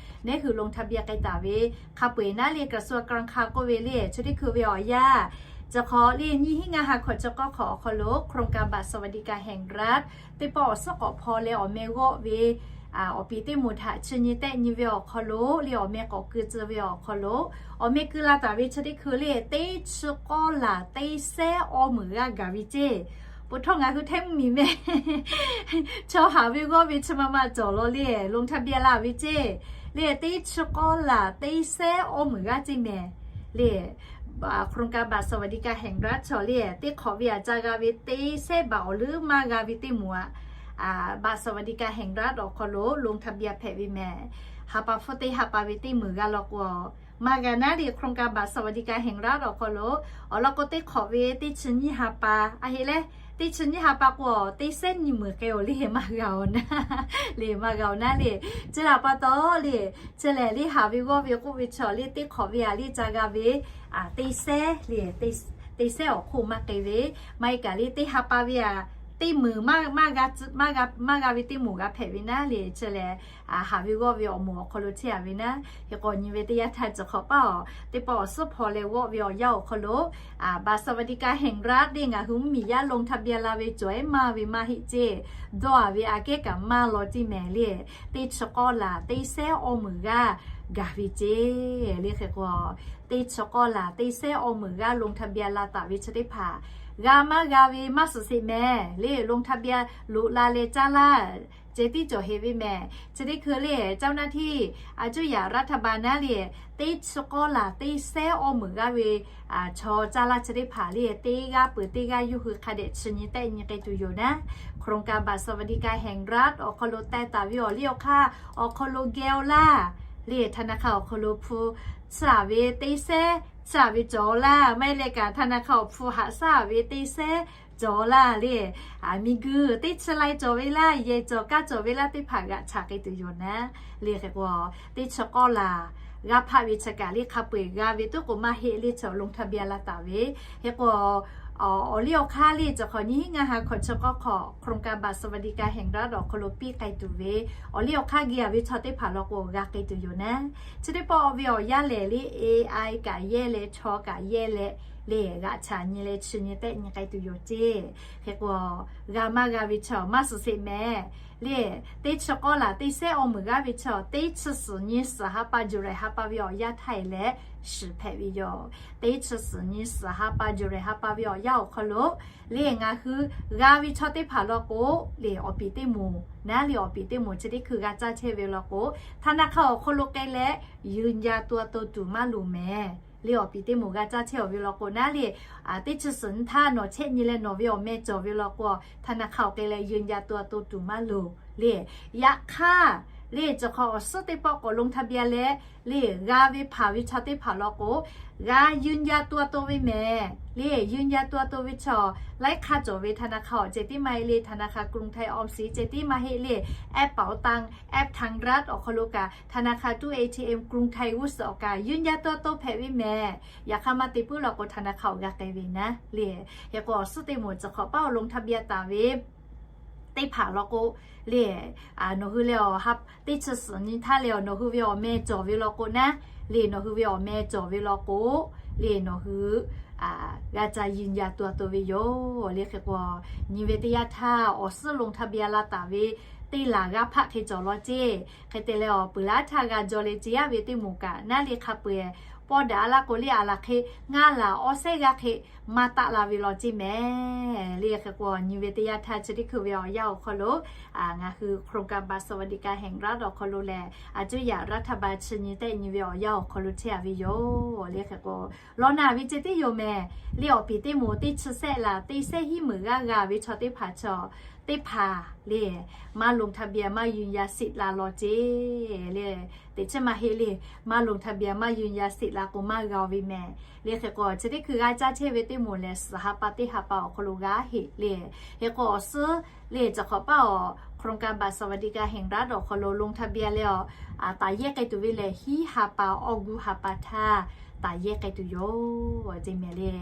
neˉ hui ลงทะเบียน k'ai taˍ ve hk'a peu-eˬ naˉ le, กระทรวงการคลัง k'oˆ ve le, chi teˇ hkui ve awˬ yanˇ, cawˬ hk'awꞈ le nyiˇ hinˉ ngaˇ ha hkawꞈ chi k'awˇ hk'awꞈ awˬ hk'aw lo โครงการบัตรสวัสดิการแห่งรัฐ teˇ pawˆ awˬ suhˉ k'awꞈ hpaw leh awˬ meh g'awˆ ve awˬ piˍ teˇ moˍ htaꞈ chi nyi tehˆ nyi ve awˬ hk'aw lo le, awˬ meh k'awꞈ keu tcuh ve awˬ hk'aw lo, awˬ meh keu la taˍ ve chi teˇ hkui le, teˇ chi k'awˇ laˬ teˇ sehˉ awˇ meunˍ g'aˇ gaˬ ve ceˇ. Peuˬ htawˇ ngaˬ hui Htaiˇ mvuhˇmiˬ meh chaw haˍ ve g'awˇ ve chi ma ma cawˬ law le, ลงทะเบียน la ve ceˇ. Le teˇ chi k'awˇ laˬ teˇ sehˉ awˇ meunˍ g'aˇ ceˇ mehˍ le. โครงการบัตรสวัสดิการแห่งรัฐ chaw le, teˇ hk'awꞈ ve aꞈ ca g'a ve teˇ sehˉ baꞈ awˬ leuˉ maˇ g'a ve teˇ moˍ aꞈ, บัตรสวัสดิการแห่งรัฐ awˬ hk'aw lo ลงทะเบียน hpehꞈ ve mehˍ. Ha pa hpfuhˇ teˇ ha pa ve teˇ meunˍ g'a law k'o, maˇ g'a naˉ le, โครงการบัตรสวัสดิการแห่งรัฐ awˬ hk'aw lo awˬ lawn k'o, teˇ hk'awꞈ ve teˇ chi nyiˇ ha pa a heˆ leh, teˇ chi nyiˇ ha pa k'o, teˇ sehˉ nyi meunˍ k'ai awˬ le maˇ g'a awˬ naˉ le, maˇ g'a awˬ naˉ le. Chi htaꞈ pa taw le, chi lehˬ le, haˍ ve g'awˇ ve k'oˆ ve chaw le, teˇ hk'awꞈ ve aꞈ le ca g'a ve teˇ sehˉ le, teˇ sehˉ awˬ hk'oˆ maˇ k'ai ve, maˇ heˆ kaꞈ le, teˇ ha pa ve aꞈ teˇ meunˍ maˇ g'a ve teˇ moˍ g'a hpehꞈ ve naˉ le. Chi lehˬ, haˍ ve g'awˇ ve awˬ moˍ awˬ hk'aw lo chehˇ a ve naˉ. Hk'e k'o, nyi ve teˇ yanˇ htaˇ cawˬ hk'awꞈ paˇ awˬ teˇ pawˆ awˬ suhˉ hpaw leh g'awˆ ve awˬ yanˇ awˬ hk'aw lo, บัตรสวัสดิการแห่งรัฐ le, ngaˬ hui mvuhˇmiˬ yaˇ ลงทะเบียน la ve cawˬ ehˉ maˇ ve maˇ heˆ ceˇ. Dawˇ a ve aꞈ kehˉ kaꞈ maˇ law ceˇ mehˍ le. Teˇ chi k'awˇ laˬ teˇ sehˉ awˇ meunˍ g'aˇ gaˬ ve ceˇ. Le hk'e k'o, teˇ chi k'awˇ laˬ teˇ sehˉ awˇ meunˍ g'aˇ ลงทะเบียน la taˍ ve chi teˇ hpaˍ g'a maˇ g'a ve maˇ suhˍ sheˍ mehˍ le. ลงทะเบียน loꞈ la leh caˇ laˇ ceh tiˉ cawˬ heˍ ve mehˍ. Chi teˇ hkui le, เจ้าหน้าที่ a cuˇ yaꞈ รัฐบาล naˉ le, teˇ chi k'awˇ laˬ teˇ sehˉ awˇ meunˍ g'aˇ ve chaw caˇ laˇ chi teˇ hpaˍ le, teˇ g'aˇ peuˬ teˇ g'aˇ yawˇ hui hk'a dehꞈ chi nyi tehˆ nyi k'ai tuˬ yoˬ naˉ. โครงการบัตรสวัสดิการแห่งรัฐ awˬ hk'aw lo teh taˍ ve awˬ liˇ awˬ hk'aˇ awˬ hk'aw lo geh awˬ laˇ le, ธนาคาร awˬ hk'aw lo hpu tsuhˇ a ve teˇ sehˉ tsuhˇ a ve cawˬ laˇ, maˇ heˆ leh kaꞈ ธนาคาร awˬ hpu haꞈ shaˉ a ve teˇ sehˉ cawˬ laˇ le. Miˬguiˬ teˇ chi lai cawˬ ve laˇ, yehˬ cawˬ kaˇ cawˬ ve laˇ teˇ hpaˍ g'aꞈ chaꞈ k'ai tuˬ yoˬ naˉ. Le hk'e k'o, teˇ chi k'awˇ laˬ g'a hpaˆ ve chi kaꞈ le, hk'a peu-eˬ g'a ve tuˉ k'o maˇ heˆ le, chaw ลงทะเบียน la taˍ ve. Hk'e k'o, awˬ liˇ awˬ hk'aˇ le, cawˬ hk'awꞈ nyiˇ hinˉ ngaˇ ha hkawꞈ chi k'awˇ hk'awꞈ โครงการบัตรสวัสดิการแห่งรัฐ awˬ hk'aw lo piˇ k'ai tuˬ ve awˬ liˇ awˬ hk'aˇ geh a ve chaw teˇ hpaˍ law k'o g'a k'ai tuˬ yoˬ naˉ. Chi teˇ pawˆ ve awˬ yanˇ lehˬ le, AI kaꞈ yehˇ leh chaw kaꞈ yehˇ leh le, g'aꞈ chaꞈ nyi leh chi nyi tehˆ nyi k'ai tuˬ yoˬ ceˇ. Hk'e k'o, g'a maˇ g'a ve chaw maˇ suhˍ sheˍ mehˍ le. Teˇ chi k'awˇ laˬ teˇ sehˉ awˇ meunˍ g'aˇ ve chaw, teˇ chi suhˍ nyi suhˍ ha pa July ha pa ve awˬ yanˇ htaˇ e leh shiˍ hpehꞈ ve yoˬ. Teˇ chi suhˍ nyi suhˍ ha pa July ha pa ve awˬ yanˇ awˬ hk'aw lo le, ngaˬ hui g'a ve chaw teˇ hpaˍ law k'o le, awˬ piˍ teˇ moˍ naˉ le, awˬ piˍ teˇ moˍ chi teˇ hkui g'a caˇ chehˇ ve law k'o, ธนาคาร awˬ hk'aw lo k'ai leh ยืนยันตัวตน tuˬ maˇ loˍ mehˍ le. Awˬ piˍ teˇ moˍ g'a caˇ chehˇ awˬ ve law k'o naˉ le, teˇ chi suhˍ nyi htaˇ nawˬ chehˇ nyi leh nawˬ ve awˬ meh cawˬ ve law k'o, ธนาคาร awˬ k'ai leh ยืนยันตัวตน tuˬ maˇ loˍ le. Yaꞈ hk'aˇ le, cawˬ hk'aw awˬ suhˉ teˇ pawˆ k'awꞈ ลงทะเบียน leh, le, g'a ve hpanˍ ve chaw teˇ hpaˍ law k'o, g'a ยืนยันตัวตน ve mehˍ. Le, ยืนยันตัวตน ve chaw, laiˉ hk'aˇ cawˬ ve ธนาคาร awˬ ceh tiˉ maˇ heˆ le, ธนาคารกรุงไทย ออมสิน ceh tiˉ maˇ heˆ le, แอปเป๋าตัง แอปทางรัฐ awˬ hk'aw lo kaꞈ ธนาคาร ตู้ เอทีเอ็ม กรุงไทย g'uˇ suhˍ awˬ kaꞈ ยืนยันตัวตน hpehꞈ ve mehˍ. Yaꞈ hk'aˇ maˇ te puiˉ law k'o ธนาคาร awˬ g'a k'ai ve naˉ le. Hk'e k'o awˬ suhˉ teˇ moˍ cawˬ hk'aw paˉ awˬ ลงทะเบียน taˍ ve teˇ hpaˍ law k'o, le, nawˬ hui leh awˬ ha teˇ chi suhˍ nyi htaˇ leh awˬ nawˬ hui ve awˬ meh cawˬ ve law k'o naˉ, le, nawˬ hui ve awˬ meh cawˬ ve law k'o, le, nawˬ hui g'a ca ยืนยันตัวตน ve yoˬ. Le hk'e k'o, nyi ve teˇ yanˇ htaˇ awˬ suhˉ ลงทะเบียน la taˍ ve teˇ laˬ g'aˇ hpaˆ hk'e cawˬ law ceˇ. Hk'e te leh awˬ peuˬ laˇ htaˇ g'a jaw leh ce yaˇ ve teˇ moˍ kaꞈ naˉ le hk'a peu-eˬ pawˇ daꞈ laˇ k'o le, a laˬ hk'e ngaˇ laˬ awˇ sehˉ g'aˇ hk'e maˇ taˆ la ve law ceˇ mehˍ. Le hk'e k'o nyi ve teˇ yanˇ htaˇ chi teˇ hkui ve awˬ yanˇ awˬ hk'aw lo ngaˬ hui โครงการบัตรสวัสดิการแห่งรัฐ awˬ hk'aw lo lehˬ, a cuˇ yaꞈ รัฐบาล chi nyi tehˆ nyi ve awˬ yanˇ awˬ hk'aw lo chehˇ a ve yoˬ. Le hk'e k'o, law naˬ ve ceh tiˉ yoˬ mehˍ. Le awˬ piˍ teˇ moˍ teˇ chi sehˆ laˬ teˇ sehˆ hiˉ meunˍ g'aˇ g'a ve chaw teˇ hpaˍ chaw teˇ hpaˍ le, maˇ ลงทะเบียน maˇ ยืนยันสิทธิ์ la law ceˇ le. Teꞈ chiˉ maˇ heˆ le, maˇ ลงทะเบียน maˇ ยืนยันสิทธิ์ la k'o maˇ g'a ve mehˍ. Le hk'e k'o chi teˇ hkui g'a caˇ chehˇ ve teˇ moˍ lehˬ, suhˍ ha pa teˇ ha pa awˬ hk'aw lo g'a heˆ le. Hk'e k'o awˬ suhˉ le cawˬ hk'aw paˉ awˬ โครงการบัตรสวัสดิการแห่งรัฐ awˬ hk'aw lo ลงทะเบียน leh awˬ taˍ yehˇ k'ai tuˬ ve lehˬ, hiˉ ha pa awˇ guˇ ha pa htaˇ taˍ yehˇ k'ai tuˬ yoˬ ceˇ mehˍ le.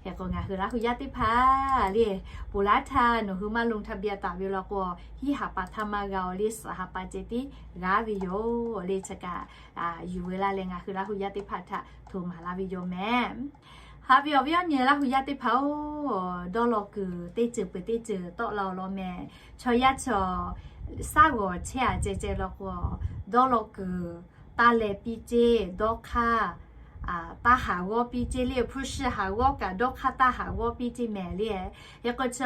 Hk'e k'o ngaˬ hui Laˇ hu yaˇ teˇ hpaˍ le, peuˬ laˇ htaˇ nawˬ hui maˇ ลงทะเบียน taˍ ve law k'o, hiˉ ha pa htaˇ maˇ g'a-oˬ le, suhˍ ha pa ceh tiˉ g'a ve yoˬ le. Chi kaꞈ yuˬ ve laˇ leh ngaˬ hui Laˇ hu yaˇ teˇ hpaˍ htaꞈ htoꞈ maˍ laˇ ve yoˬ mehˍ. Haꞈ ve awˬ viˉ awˬ nyi Laˇ hu yaˇ teˇ hpaˍ-oˬ, dawˇ law kuiˬ teˇ ceuˬ peuˬ teˇ ceuˬ tawˆ la-oˬ law mehˍ. Chaw yaˇ chaw shaˉ g'awˬ chehˇ a ceh ceh law k'o, dawˇ law kuiˬ taˇ leh piˇ ceˇ, dawˇ hk'aˇ taˇ haˍ g'awˇ piˇ ceˇ le. Hpu shi haˍ g'awˇ kaꞈ dawˇ hk'aˇ taˇ haˍ g'awˇ piˇ ceˇ mehˍ le. Hk'e k'o chi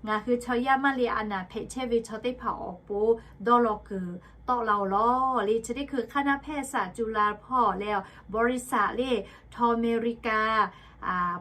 ngaˬ hui chaw yaˇ maˇ le a naˍ hpehꞈ chehˇ ve chaw teˇ hpaˍ awˬ pon dawˇ law kuiˬ tawˆ la-oˬ law le. Chi teˇ hkui hk'aˇ naˉ hpehˇ saˍ cu la hpawˇ leh บริษัท le, ทอเมริกา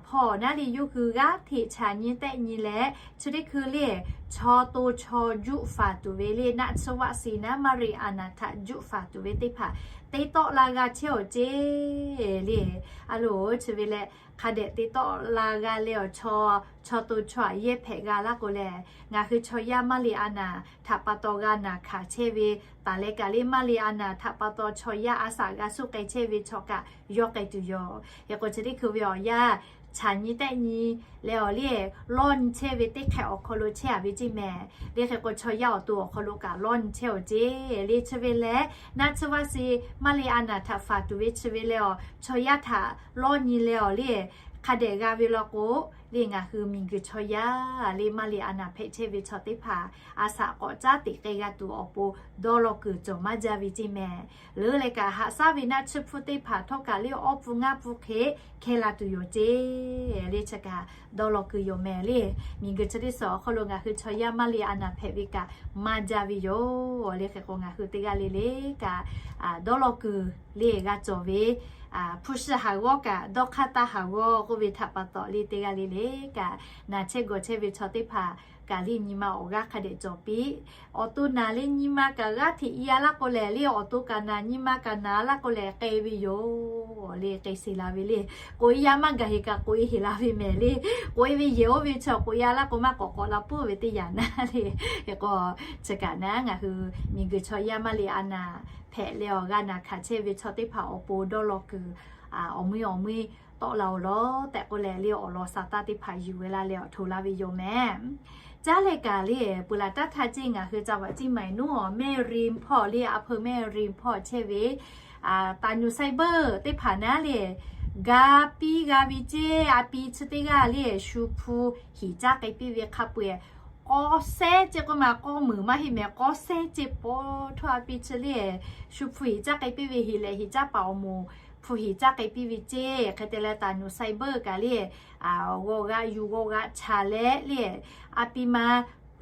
hpawˇ naˉ le yawˇ hui g'aˇ hteꞈ chaꞈ nyi tehˆ nyi leh, chi teˇ hkui le chaw to chaw juˆ faˍ tuˬ ve le, naˆ tsuhˇ vaˆ si naˉ maˇ le a naˍ htaꞈ juˆ faˍ tuˬ ve teˇ hpaˍ te tawˆ la g'a chehˇ-oˬ ceˇ le. A loˬ, chi ve leh hk'a dehꞈ te tawˆ la g'a leh awˬ chaw, chaw to chaw aꞈ yehˇ hpehꞈ g'a laˇ k'o lehˬ, ngaˬ hui chaw yaˇ maˇ le a naˍ htaꞈ pa taw g'a naˬ hkanˍ chehˇ ve, taˍ leh kaꞈ le maˇ le a naˍ htaꞈ pa taw chaw yaˇ a shaꞈ g'a suhˉ k'ai chehˇ ve chaw kaꞈ yawˇ k'ai tuˬ yoˬ. Hk'e k'o chi teˇ hkui ve awˬ yanˇ, chaꞈ nyi tehˆ nyi leh awˬ le, lawˇ nyi chehˇ ve teˇ hk'ehꞈ awˬ hk'aw lo chehˇ a ve ceˇ mehˍ le. Hk'e k'o chaw yaˇ awˬ to awˬ hk'aw lo kaꞈ lawˇ nyi chehˇ-oˬ ceˇ le. Chi ve leh naˆ tsuhˇ vaˆ si maˇ le a naˍ htaꞈ faˍ tuˬ ve chi ve leh awˬ chaw yaˇ htaꞈ lawˇ nyi leh awˬ le, hk'a dehꞈ g'a ve law k'o, le ngaˬ hui miˬguiˬ chaw yaˇ le maˇ le a naˍ hpehꞈ chehˇ ve chaw teˇ hpaˍ a shaꞈ k'awꞈ caˉ teꞈ k'ai g'a tuˬ awˬ pon dawˇ law kuiˬ cawˬ maˇ jaˇ ve ceˇ mehˍ. Leuˉ leh kaꞈ haꞈ shaˉ ve naˆ tsuhˇ hpfuhˇ teˇ hpaˍ htawˇ kaꞈ le awˇ pfuhˇ ngaˇ pfuhˇ hk'e hkehˇ la tuˬ yoˬ ceˇ le. Chi kaꞈ dawˇ law kuiˬ yoˬ mehˍ le. Miˬguiˬ chi teˇ suhˍ awˬ hk'aw lo ngaˬ hui chaw yaˇ maˇ le a naˍ hpehꞈ ve kaꞈ maˇ jaˇ ve yoˬ le. Hk'e k'o ngaˬ hui teˇ g'aˇ le le kaꞈ dawˇ law kuiˬ le g'a cawˬ ve, hpu shi haˍ g'awˇ kaꞈ dawˇ hk'aˇ taˇ haˍ g'awˇ k'oˆ ve htaꞈ pa taw le teˇ g'aˇ le le kaꞈ naˬ chehˇ gawˬ chehˇ ve chaw teˇ hpaˍ kaꞈ le nyi ma awˬ g'aˇ hk'a dehꞈ cawˬ piˇ. Awˬ to naˬ le nyi ma kaꞈ g'aˇ hteꞈ i a laˇ k'o lehˬ le, awˬ to kaꞈ naˬ nyi ma kaꞈ naˬ a laˇ k'o lehˬ k'ai ve yoˬ le, k'ai sheˍ la ve le. K'oꞈ e yaˇ maˇ gaˬ heˍ kaꞈ k'oꞈ e heˍ la ve mehˍ le. K'oꞈ e ve yehˬ oˇ ve chaw k'oꞈ e a laˇ k'o maˇ k'awꞈ k'awꞈ la puiˉ ve teˇ yanˇ naˉ le. Hk'e k'o chi kaꞈ naˉ ngaˬ hui miˬguiˬ chaw yaˇ maˇ le a naˍ hpehꞈ leh awˬ g'a naˬ hkanˍ chehˇ ve chaw teˇ hpaˍ awˬ pon dawˇ law kuiˬ awˬ meuˇ awˬ meuˇ tawˆ la-oˬ law tehꞈ k'oˆ leh le awˬ lawn sa taˇ teˇ hpaˍ yuˬ ve laˇ leh awˬ htoꞈ laˇ ve yoˬ mehˍ. Caˉ leh kaꞈ le peuˬ laˬ taˇ htaˇ ceˇ ngaˬ hui ca vaꞈ ciˇ maˍ nuˉ awˬ mehˆ ri hpawˇ le a hpeu mehˆ ri hpawˇ chehˇ ve taˍ nuˬ sai beuˆ teˇ hpaˍ naˉ le ga piˇ g'a ve ceˇ. A pi chi teˇ g'aˇ le shu hpu hiꞈ caˇ k'ai piˇ ve hk'a peu-eˬ k'awꞈ sehˉ ceˇ k'oˆ ma k'awˇ meunˍ maˇ heˆ mehˍ, k'awꞈ sehˉ ceˇ paw htoˇ a pi chi le shu hpu hiꞈ caˇ k'ai piˇ ve hiꞈ lehꞈ hiꞈ caˇ paˍ awˬ moˍ hpu hiꞈ caˇ k'ai piˇ ve ceˇ. Hk'e te leh taˍ nuˬ sai beuˆ kaꞈ le g'awˇ g'aˇ yuˬ g'awˇ g'aˇ chaˍ leh le a pi ma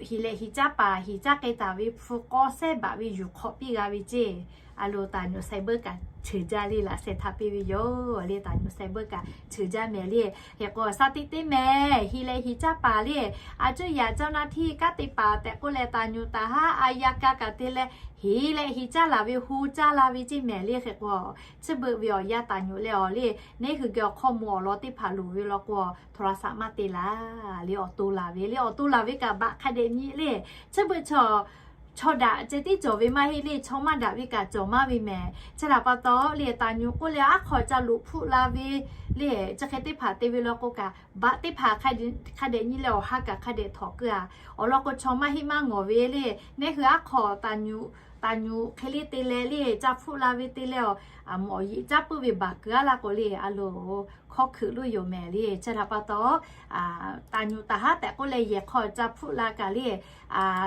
hiꞈ lehꞈ hiꞈ caˇ paˍ hiꞈ caˇ k'ai taˍ ve hpu k'awꞈ sehˉ baꞈ ve yuˬ hk'awꞈ piˇ g'a ve ceˇ. A loˍ taˍ nuˬ sai beuˆ kaꞈ ceuˬ jaˇ le laꞈ sheh htaꞈ piˇ ve yoˬ le. Taˍ nyuꞈ sheh beuˆ kaꞈ ceuˬ jaˇ mehˍ le. Hk'e k'o, shaˍ tiꞈ te mehˍ, heˍ leh heˍ caˇ paˍ le, a cuˇ yaꞈ caˇ naˇ htiˇ kanˉ te paˍ tehꞈ k'oˆ leh, taˍ nyuꞈ taˍ haˉ a yaˇ kaˇ kaꞈ te leh, heˍ leh heˍ caˇ laˬ ve hu caˇ la ve ceˇ mehˍ le. Hk'e k'o, chi beuꞈ ve awˬ yaˇ taˍ nyuꞈ leh awˬ le, neˇ hui geh awˬ hk'aw moˍ awˬ lawn teˇ hpaˍ loˍ ve law k'o, htawnˍ la saꞈ maˇ te laˬ le, awˬ to laˬ ve le, awˬ to laˬ ve kaꞈ baꞈ hk'a dehꞈ nyi le. Chi beuꞈ chaw chaw daꞈ ceh tiˉ cawˬ ve maˇ heˆ le, chaw maˇ daꞈ ve kaꞈ cawˬ maˇ ve mehˍ. Chi htaꞈ pa taw le, taˍ nyuꞈ k'oˆ leh aˉ hk'aw ca loꞈ hpfuhˆ la ve le, chi hk'e teˇ hpaˍ te ve law k'o kaꞈ, baꞈ teˇ hpaˍ hk'a dehꞈ nyi leh awˬ ha kaꞈ hk'a dehꞈ htawꞈ keu a. Awˬ lawn k'o, chaw maˇ heˆ maˇ ngawˬ ve le, neˇ hui aˉ hk'aw taˍ nyuꞈ hk'e le te leh le, ca hpfuhˆ la ve te leh awˬ, awˬ yeꞈ caˇ puiˉ ve baˬ keu a laˇ k'o le, a loˍ hkawˇ hkeuꞈ loˇ yoˬ mehˍ le. Chi htaꞈ pa taw, taˍ nyuꞈ taˍ haˉ tehꞈ k'oˆ leh yehˬ hk'aw ca hpfuhˆ la kaꞈ le,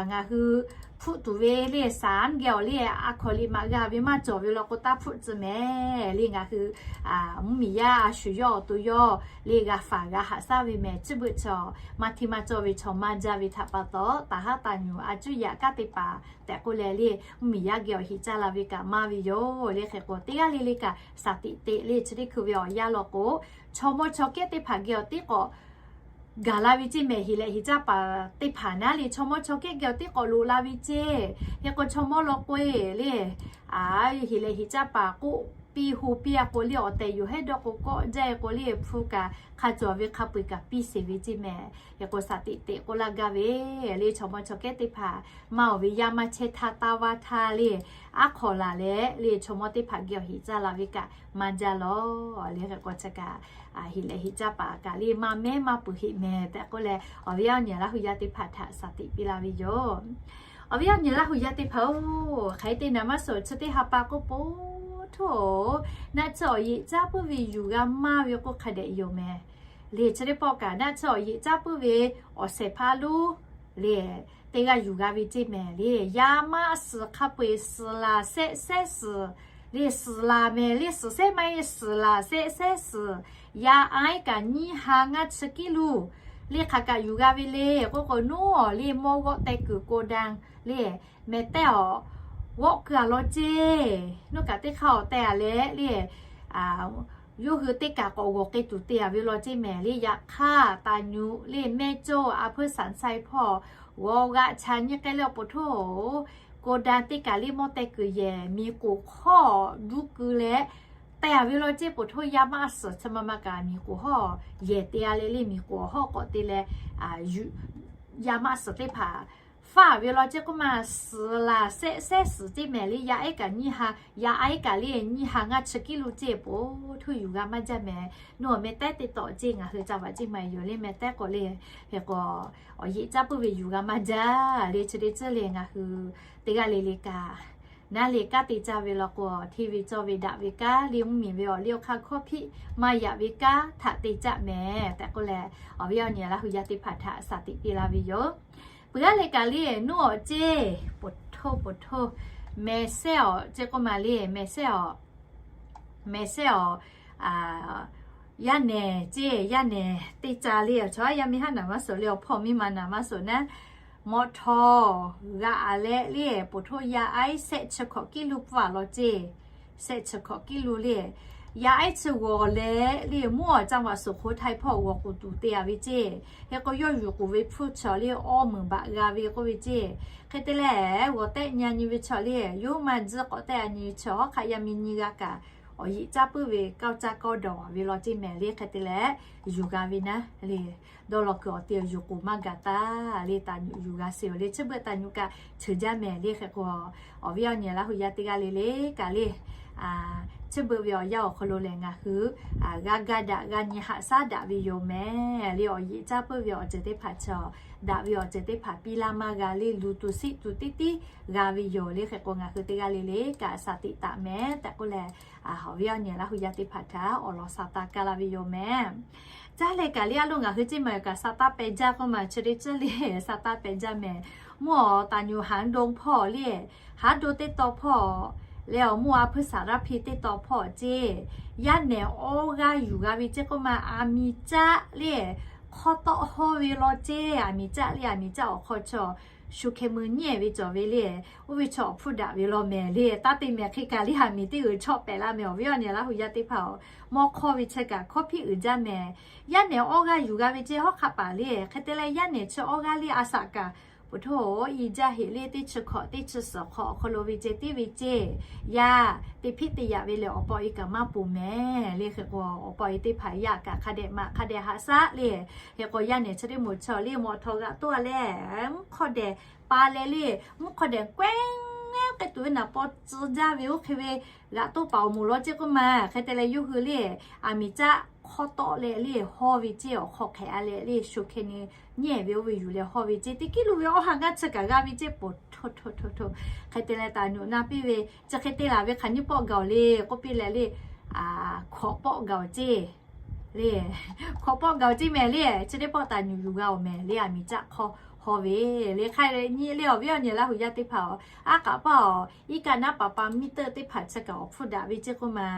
ngaˬ hui hpfuhˆ tuˬ ve le, saˍ anˉ geh awˬ le, a hkawnˍ liꞈ maꞈ g'a ve maˇ cawˬ ve law k'o, taˇ hpfuhˆ tcuh mehˍ le. Ngaˬ hui mvuhˇmiˬ yaˇ a shu yawˇ awˬ to yawˇ le g'a faˍ g'a haꞈ shaˉ ve mehˍ. Chi beuꞈ chaw maˇ htiˇ maˇ cawˇ ve chaw maˇ jaˇ ve htaꞈ pa taw, taˍ haˉ taˍ nyuꞈ a cuˇ yaꞈ kanˉ te paˍ tehꞈ k'oˆ leh le, mvuhˇmiˬ yaˇ geh awˬ heˍ caˇ la ve kaꞈ maˇ ve yoˬ le. Hk'e k'o, teˇ g'aˇ le le kaꞈ shaˍ tiꞈ te le, chi teˇ hkui ve awˬ yaˇ law k'o, chaw mawˇ chaw kehˉ teˇ hpaˍ geh awˬ tiˉ k'awꞈ gaˬ la ve ceˇ mehˍ. Heˍ leh heˍ caˇ paˍ teˇ hpaˍ naˉ le, chaw mawˇ chaw kehˉ geh awˬ tiˉ k'awꞈ loꞈ la ve ceˇ. Hk'e k'o, chaw mawˇ law k'o e le, heˍ leh heˍ caˇ paˍ k'oˆ piˇ hu piˇ a k'o le, awˬ tehˬ yoˬ hehˉ dawˇ k'o kawˆ jaˇ e k'o le, hpu kaꞈ hk'a cawˬ ve hk'a peu eˬ kaꞈ piˇ sheˍ ve ceˇ mehˍ. Hk'e k'o, shaˍ tiꞈ teꞈ k'oˆ laˇ gaˇ ve le, chaw mawˇ chaw kehˉ teˇ hpaˍ maˇ awˬ ve yaˇ maˇ chehˇ htaˇ taˇ vaˇ htaˇ le, aˉ hk'aw laˬ leh le, chaw mawˇ teˇ hpaˍ geh awˬ heˍ caˇ la ve kaꞈ maˇ jaˇ lawˬ le. Hk'e k'o, chi kaꞈ heˍ leh heˍ caˇ paˍ kaꞈ le, maˇ mehˉ maˇ peuˬ heˆ mehˍ tehꞈ k'oˆ leh, awˬ viˉ awˬ nyi Laˇ hu yaˇ teˇ hpaˍ htaꞈ shaˍ tiꞈ piˇ laˇ ve yoˬ. Awˬ viˉ awˬ nyi Laˇ hu yaˇ teˇ hpaˍ-oˬ, hk'aˬ hk'e te naˍ maˇ suhˍ, chi teˇ ha pa k'oˆ po htoˇ, naˆ tsuhˇ awˬ yeꞈ caˇ puiˉ ve yuˬ g'a maˇ ve k'oˆ hk'a dehꞈ yoˬ mehˍ. Le chi teˇ pawˆ kaꞈ naˆ tsuhˇ awˬ yeꞈ caˇ puiˉ ve awˬ shehˍ hpaˇ lonˉ le, teˇ g'aˇ yuˬ g'a ve ceˇ mehˍ le. Yaˇ maˇ suhˍ hk'a peu eˬ suhˍ laˬ shehˆ shehˆ suhˍ le, suhˍ laˬ mehˍ le, suhˍ shehˆ maˇ heˆ, suhˍ laˬ shehˆ shehˆ suhˍ. Yaˇ aiˉ kaꞈ nyiˇ ha ngaˇ chi kiˉ luˬ le hk'aˬ kaꞈ yuˬ g'a ve le. K'oˆ k'o, nuˉ awˬ le mawˇ g'awˆ teh kuiˬ โกดัง le, mehˍ tehˉ awˬ g'awˆ keu a law ceˇ. Nuˉ kaꞈ teˇ hk'aˇ awˬ teh a leh le, yawˇ hui teˇ kaˬ k'awꞈ g'awˬ k'ai tuˬ te a ve law ceˇ mehˍ le. Yaꞈ hk'aˇ, taˍ nyuꞈ le mehˇ cawˇ a hpuiˇ saˍ saiˇ hpawˇ g'awˬ g'aꞈ cha nyi k'ai leh awˬ po htoˇ, โกดัง teˇ kaˬ le mawˇ teh kuiˬ yehˬ miˬ k'oˍ hawˇ duˇ keu leh teh a ve law ceˇ po htoˇ. Yaˇ maˇ suhˍ chi ma ma kaꞈ miˬ k'oˍ hawˇ yehˬ te a leh le, miˬ k'oˍ awˬ hawˇ k'awꞈ te leh, yaˇ maˇ suhˍ teˇ hpaˍ faˇ ve law ceˇ k'oˆ ma, suhˍ laˬ shehˆ shehˆ suhˍ ceˇ mehˍ le. Yaˇ aiˉ kaꞈ nyiˇ ha, yaˇ aiˉ kaꞈ le nyiˇ ha ngaˇ chi kiˉ luˬ ceˇ po htoˇ yuˬ g'a maˇ jaˇ mehˍ. Nuˉ awˬ mehˍ tehˉ teˇ tawꞈ ceˇ ngaˬ hui ca vaꞈ ceˇ ma yoˬ le. Mehˍ tehˉ k'o le, hk'e k'o, awˬ yeꞈ caˇ puiˉ ve yuˬ g'a maˇ jaˇ le. Chi teˇ ceuˬ le ngaˬ hui teˇ g'aˇ le le kaꞈ naˉ le kanˉ te caˇ ve law k'o, hteˇ ve cawˇ ve daꞈ ve kanˉ le, mvuhˇmiˬ ve awˬ liˇ awˬ hk'aˇ hkawˇ hpiˆ maˇ yaꞈ ve kanˉ htaꞈ te caˇ mehˍ tehꞈ k'oˆ leh, awˬ viˉ awˬ nyi Laˇ hu yaˇ teˇ hpaˍ htaꞈ shaˍ tiꞈ piˇ laˇ ve yoˬ. Peuˬ g'aˇ le kaꞈ le, nuˉ awˬ ceˇ, po htoˇ po htoˇ, mehˍ sehˉ awˬ ceˇ k'oˆ ma le, mehˍ sehˉ awˬ, mehˍ sehˉ awˬ, yaˇ nehˬ ceˇ, yaˇ nehˬ teˇ ca le, awˬ chaw yaˇ miˇ haˉ naˍ maˇ suhˍ le, awˬ hpawˇ miˇ ma naˍ maˇ suhˍ naˉ, mawˇ htaw g'aꞈ a leh le, po htoˇ yaˇ aiˉ shehˆ chi hkawꞈ kiˉ luˬ pfuhˇ a law ceˇ. Shehˆ chi hkawꞈ kiˉ luˬ le, yaˇ aiˉ chi g'awˬ leh le, mvuhˇ awˬ จังหวัดสุโขทัย hpawˇ g'awˬ k'oˍ tuˬ te a ve ceˇ. Hk'e k'o, yawˇ yuˬ k'oˍ ve hpfuhˇ chaw le, awˇ meunˍ baꞈ g'a ve k'oˆ ve ceˇ. Hk'e te leh, g'awˬ tehˆ nyi a nyi ve chaw le, yawˇ maˇ tcuhˉ k'awꞈ tehˆ a nyi ve chaw hawˉ hk'aˆ yaˇ miˇ nyiˇ g'aˇ kaꞈ, awˬ yeꞈ caˇ puiˉ ve kawˇ caˇ kawˇ dawˬ ve law ceˇ mehˍ le. Hk'e te leh, yuˬ g'a ve naˉ le, dawˇ law kuiˬ awˬ te awˬ yuˬ k'oˍ maˇ gaˬ taˍ le, taˍ nyuꞈ yuˬ g'a sheˍ le. Chi beuꞈ taˍ nyuꞈ kaꞈ ceuˬ jaˇ mehˍ le. Hk'e k'o, awˬ viˉ awˬ nyi Laˇ hu yaˇ teˇ g'aˇ le le kaꞈ le, chi beuꞈ ve awˬ yanˇ awˬ hk'aw lo lehˬ, ngaˬ hui g'a gaˇ daꞈ g'a nyi haꞈ shaˉ daꞈ ve yoˬ mehˍ le. Awˬ yeꞈ caˇ puiˉ ve awˬ ceuˬ teˇ hpaˍ chaw, daꞈ ve awˬ ceuˬ teˇ hpaˍ piˇ laˇ maˇ g'a le, luˬ tuˬ siˆ tuˬ tiˉ tiˉ g'a ve yoˬ le. Hk'e k'o, ngaˬ hui teˇ g'aˇ le le kaꞈ shaˍ tiꞈ taˍ mehˍ tehꞈ k'oˆ leh, awˬ viˉ awˬ nyi Laˇ hu yaˇ teˇ hpaˍ htaꞈ awˬ lawn sha taˇ kaˇ laˇ ve yoˬ mehˍ. Caˇ leh kaꞈ le, a loˍ ngaˬ hui ceˇ ma yoˬ kaꞈ sha taˇ peh jaˇ k'oˆ ma, chi le ceuˬ le sha taˇ peh jaˇ mehˍ. Mvuhˇ awˬ taˍ nyuꞈ haˉ do hpawˇ le, haˉ do teˇ taw hpawˇ leh awˬ mvuhˇ a hpuiˇ saˍ raˇ hpi teˇ taw hpawˇ ceˇ, yaˇ nehˬ awˇ g'aˇ yuˬ g'a ve ceˇ k'oˆ ma, aˬ miˍ caˆ le, hk'awˇ tawˆ hawˇ ve law ceˇ, aˬ miˍ caˆ le, aˬ miˍ caˆ awˬ hk'aw chaw shu hkeh mui nyi ve cawˬ ve le. Oˇ ve chaw awˬ hpfuhˇ daꞈ ve law mehˍ le. Taˇ te mehˍ hk'e kaꞈ le, aˬ miˍ teˇ g'uiˬ chawˆ pehꞈ laˇ mehˍ awˬ viˉ awˬ nyi Laˇ huˍ yaˇ teˇ hpaˍ-oˬ, mawˇ hk'awˇ ve chi kaꞈ hkawˇ hpiˇ uiˍ jaˇ mehˍ. Yaˇ nehˬ awˇ g'aˇ yuˬ g'a ve ceˇ hawˉ hk'aˆ paˍ le. Hk'e te leh yaˇ nehˬ chi awˇ g'aˇ le a shaꞈ kaꞈ, poˬ htoˇ, i jaˇ heꞈ le teˇ chi hkawꞈ teˇ chi suhˍ hk'awꞈ awˬ hk'aw lo ve ceh tiˉ ve ceˇ. Yaˇ te hpiˆ te yaꞈ ve lehˬ awˬ paw e kaꞈ maˇ ponˬ mehˍ le. Hk'e k'o awˬ paw e teˇ hpaˍ yaˇ kaꞈ hk'a dehꞈ maꞈ hk'a dehꞈ haꞈ shaˉ le. Hk'e k'o yaˇ nehˬ chi teˇ moˍ chi le mawꞈ htawꞈ g'aꞈ toˆ a leh, mvuhˇ hk'awˇ dehꞈ pa leh le, mvuhˇ hk'awˇ dehꞈ kawehˉ k'ai tuˬ ve naˍ paw tcuh jaˇ ve oˇ hk'e ve g'aꞈ toˆ paˍ awˬ moˍ law ceˇ k'oˆ ma. Hk'e te leh yawˇ hui le, aˬ miˍ caˆ hk'awˇ tawˆ leh le hawˇ ve ceˇ, awˬ hk'aw hk'ehꞈ a leh le sho hkeh nyi nyi ve oˇ ve yuˬ leh hawˇ ve ceˇ. Teˇ kiˉ lo ve awˇ ha ngaˇ chi kaꞈ g'a ve ceˇ, poˬ htoˇ htoˇ htoˇ htoˇ. Hk'e te leh taˍ nyi na piˇ ve, chi hk'e te laˬ ve hk'aˬ nyiˇ pawˆ gaˬ-oˬ le k'oˆ piˇ leh le, hkawꞈ pawˆ gaˬ-oˬ ceˇ le. Hkawꞈ pawˆ gaˬ-oˬ ceˇ mehˍ le. Chi teˇ pawˆ taˍ nyi yuˬ g'a-oˬ mehˍ le, aˬ miˍ caˆ hk'awˇ hawˇ ve le. Hk'a nyi le awˬ viˉ awˬ nyi Laˇ huˍ yaˇ teˇ hpaˍ-oˬ, aˉ k'aꞈ paˇ-oˬ, iˉ kaˆ naˉ paˍ pa miˇ teuˆ teˇ hpaˍ chi kaꞈ awˬ hpfuhˇ daꞈ ve ceˇ k'oˆ ma.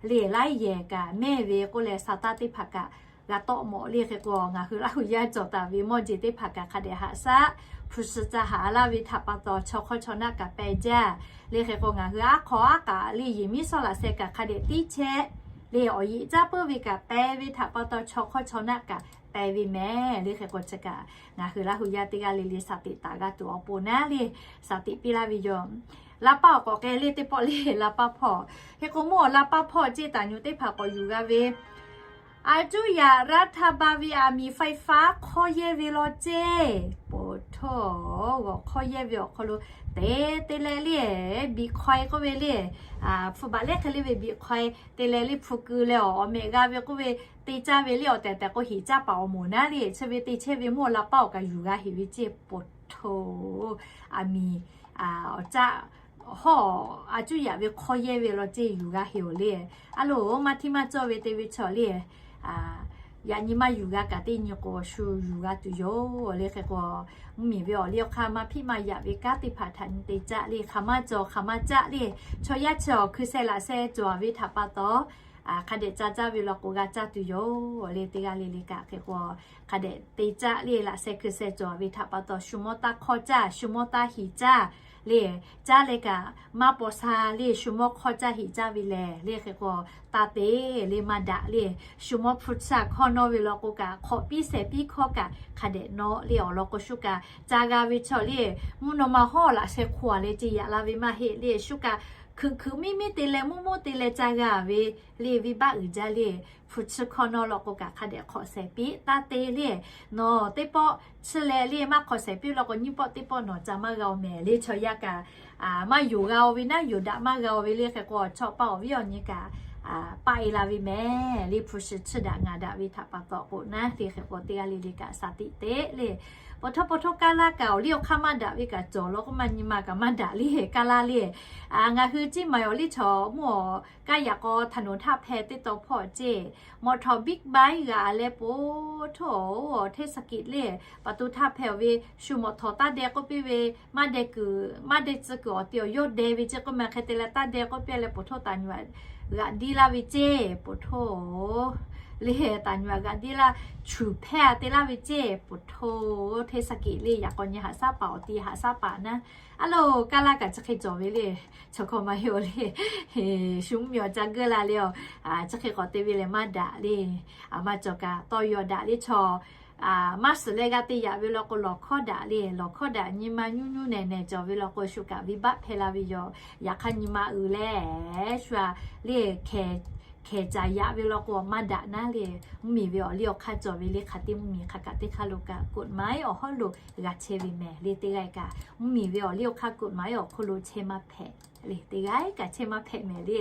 Le laiˉ yehˬ kaꞈ mehˇ ve k'oˆ leh sa taˇ teˇ hpaˍ kaꞈ g'a tawˆ mawꞈ le. Hk'e k'o ngaˬ hui Laˇ huˍ yaˇ cawˬ taˍ ve mawˇ jeˬ teˇ hpaˍ kaꞈ hk'a dehꞈ haꞈ shaˉ, hpu shi ca haꞈ laˇ ve htaꞈ pa taw chaw hk'awˇ chaw naˆ kaꞈ peh jaˇ. Le hk'e k'o ngaˬ hui aˉ hk'aw aˉ k'aꞈ le yehˬ miˉ shawˉ laꞈ sheh kaꞈ hk'a dehꞈ tiˉ chehˇ le awˬ yeꞈ caˇ puiˉ ve kaꞈ peh ve htaꞈ pa taw chaw hk'awˇ chaw naˆ kaꞈ peh ve mehˍ le. Hk'e k'o chi kaꞈ ngaˬ hui Laˇ huˍ yaˇ teˇ g'aˇ le le shaˍ tiꞈ taˍ g'a tuˬ awˬ pon naˉ le shaˍ tiꞈ piˇ laˇ ve yoˬ. Laˇ paˇ awˬ k'awꞈ k'ai le teˇ pawˆ le laˇ paˇ hpawˇ. Hk'e k'o mawˇ laˇ paˇ hpawˇ ceˇ taˍ nyi teˇ hpaˍ k'awꞈ yuˬ g'a ve, aˬ cuˇ yaꞈ รัฐบาล ve aˬ miˍ ไฟฟ้า hk'awˇ yehˇ ve law ceˇ. Poˬ htoˇ, g'awˬ hk'awˇ yehˇ ve awˬ hk'aw lo te te leh le, Bitcoin k'oˆ ve le, hpu baꞈ lehˉ hk'e le ve Bitcoin te leh le hpu keu leh awˬ awˬ mehꞈ g'a ve k'oˆ ve, te caˇ ve le awˬ tehˬ tehˬ k'o heˍ caˇ paˍ awˬ moˍ naˉ le chi ve te chehˇ ve mawˇ laˇ paˇ awˬ kaꞈ yuˬ g'a heˍ ve ceˇ. Poˬ htoˇ, aˬ miˍ awˬ caˆ hawˇ aˬ cuˇ yaꞈ ve hk'awˇ yehˇ ve law ceˇ yuˬ g'a heˍ-oˬ le. A loˍ maˇ htiˇ maˇ cawˇ ve te ve chaw le, yaꞈ nyi maˇ yuˬ g'a kaꞈ teˇ nyi k'o shu yuˬ g'a tuˬ yoˬ le. Hk'e k'o mvuhˇmiˬ ve awˬ liˇ awˬ hk'aˇ maˇ hpiˆ maˇ yaꞈ ve kanˉ teˇ hpaˍ htaꞈ nyi te caˆ le, hk'aˬ maˇ cawˬ hk'aˬ maˇ caˆ le, chaw yaˇ chi awˬ hkui sheh laꞈ sheh cawˬ ve htaꞈ pa taw hk'a dehꞈ ca caˇ ve law k'o g'a caˇ tuˬ yoˬ le. Teˇ g'aˇ le le kaꞈ hk'e k'o hk'a dehꞈ te caˆ le, laꞈ sheh hkui sheh cawˬ ve htaꞈ pa taw shu mawˇ taˇ hk'awˇ caˇ, shu mawˇ taˇ hiˍ caˇ le. Caˇ leh kaꞈ maˇ paw sha le, shu mawˇ hk'awˇ caˇ hiˍ caˇ ve lehˬ le. Hk'e k'o taˇ te le maˇ daꞈ le. Shu mawˇ hpu chi hkawˇ nawˇ ve law k'o kaꞈ hk'awꞈ piˇ shehˍ piˇ hkawˇ kaꞈ hk'a dehꞈ nawˇ le. Awˬ lawn k'o shu kaꞈ ca g'a ve chaw le, mvuhˇ naw ma hawˇ laꞈ sheh hk'oˆ a leh ce yaꞈ la ve maˇ heˆ le. Shu kaꞈ hkuiꞈ hkuiꞈ miˇ miˇ te leh mvuhˇ mvuhˇ te leh ca g'a ve le, venˇbaˆ uiˍ jaˇ le. Hpu chi hkawˇ nawˇ law k'o kaꞈ hk'a dehꞈ hk'awꞈ shehˍ piˇ taˇ te le. Nawˬ teˇ pawˆ chi leh le maˇ hk'awꞈ shehˍ piˇ law k'o nyiˇ pawˆ teˇ pawˆ nawˬ ca maˇ g'a-oˬ mehˍ le. Chaw yaˇ kaꞈ maˇ yonˍ g'a-oˬ ve naˉ, yonˍ daꞈ maˇ g'a-oˬ ve le. Hk'e k'o chaw paˇ awˬ viˉ awˬ nyi kaꞈ paˆ e la ve mehˍ le. Hpu shi chi daꞈ ngaˬ daꞈ ve htaꞈ pa taw k'o naˉ le. Hk'e k'o teˇ g'aˇ le le kaꞈ shaˍ tiꞈ te le. Paw htoˇ paw htoˇ kaˇ laˇ kaꞈ awˬ liˇ awˬ hk'aˇ maˇ daꞈ ve kaꞈ cawˬ law k'o maˇ nyi ma kaꞈ maˇ daꞈ le. Kaˇ laˇ le, ngaˬ hui ciˇ maˬ awˬ liˇ chaw mvuhˇ awˬ kaˇ yaꞈ k'aw ถนนท่าแพ teˇ taw hpawˇ ceˇ, mawꞈ htawꞈ บิ๊กไบค์ g'aꞈ leh poˬ htoˇ, เทศกิจ le, pa tu htaˇ hpehꞈ-oˬ ve shu mawꞈ htawꞈ taˇ deh k'oˆ piˇ ve, maˇ deh kuiˬ maˇ deh tcuh kuiˬ awˬ te awˬ yawˇ deh ve ceˇ k'oˆ ma. Hk'e te leh taˇ deh k'oˆ piˇ leh poˬ htoˇ taˍ nyi g'aꞈ diˇ laˇ ve ceˇ. Poˬ htoˇ le, taˍ nyi g'aꞈ diˇ laˇ, chuˬ hpehˇ a te laˇ ve ceˇ. Poˬ htoˇ, เทศกิจ le, yaꞈ k'aw nyi haꞈ shaˉ paˍ awˬ ti haꞈ shaˉ paˍ naˉ. A loˍ, kaˇ laˇ kaꞈ chi hk'e cawˬ ve le. Chaw hkawˇ maˇ heˆ-oˬ le. Shu mvuhˇmiˬ awˬ ca geuˆ la le-oˬ. Chi hk'e k'awꞈ te ve lehˬ maˇ daꞈ le. Aˬ maˇ cawˬ kaꞈ tawˇ yaw daꞈ le chaw maˇ suhˍ leh g'a te yaꞈ ve law k'o lawˬ hkawˇ daꞈ le. Lawˬ hkawˇ daꞈ nyi ma nyuˇ nyuˇ nehˬ nehˬ cawˬ ve law k'o shu kaꞈ venˇbaˆ hpehˇ la ve yoˬ. Yaꞈ hk'aˇ nyi ma uiˍ leh shu a le hkehˍ caˍ yaꞈ ve law k'o maˇ daꞈ naˉ le. Mvuhˇmiˬ ve awˬ liˇ awˬ hk'aˇ cawˬ ve le. Hk'aˬ te mvuhˇmiˬ hk'a kaꞈ teˇ hk'aˇ lo kaꞈ กฎหมาย awˬ hawˉ lo g'a chehˇ ve mehˍ le. Teˇ g'aˇ kaꞈ mvuhˇmiˬ ve awˬ liˇ awˬ hk'aˇ กฎหมาย awˬ hk'oˆ lo chehˇ maˇ hpehꞈ le. Teˇ g'aˇ kaꞈ chehˇ maˇ hpehꞈ mehˍ le.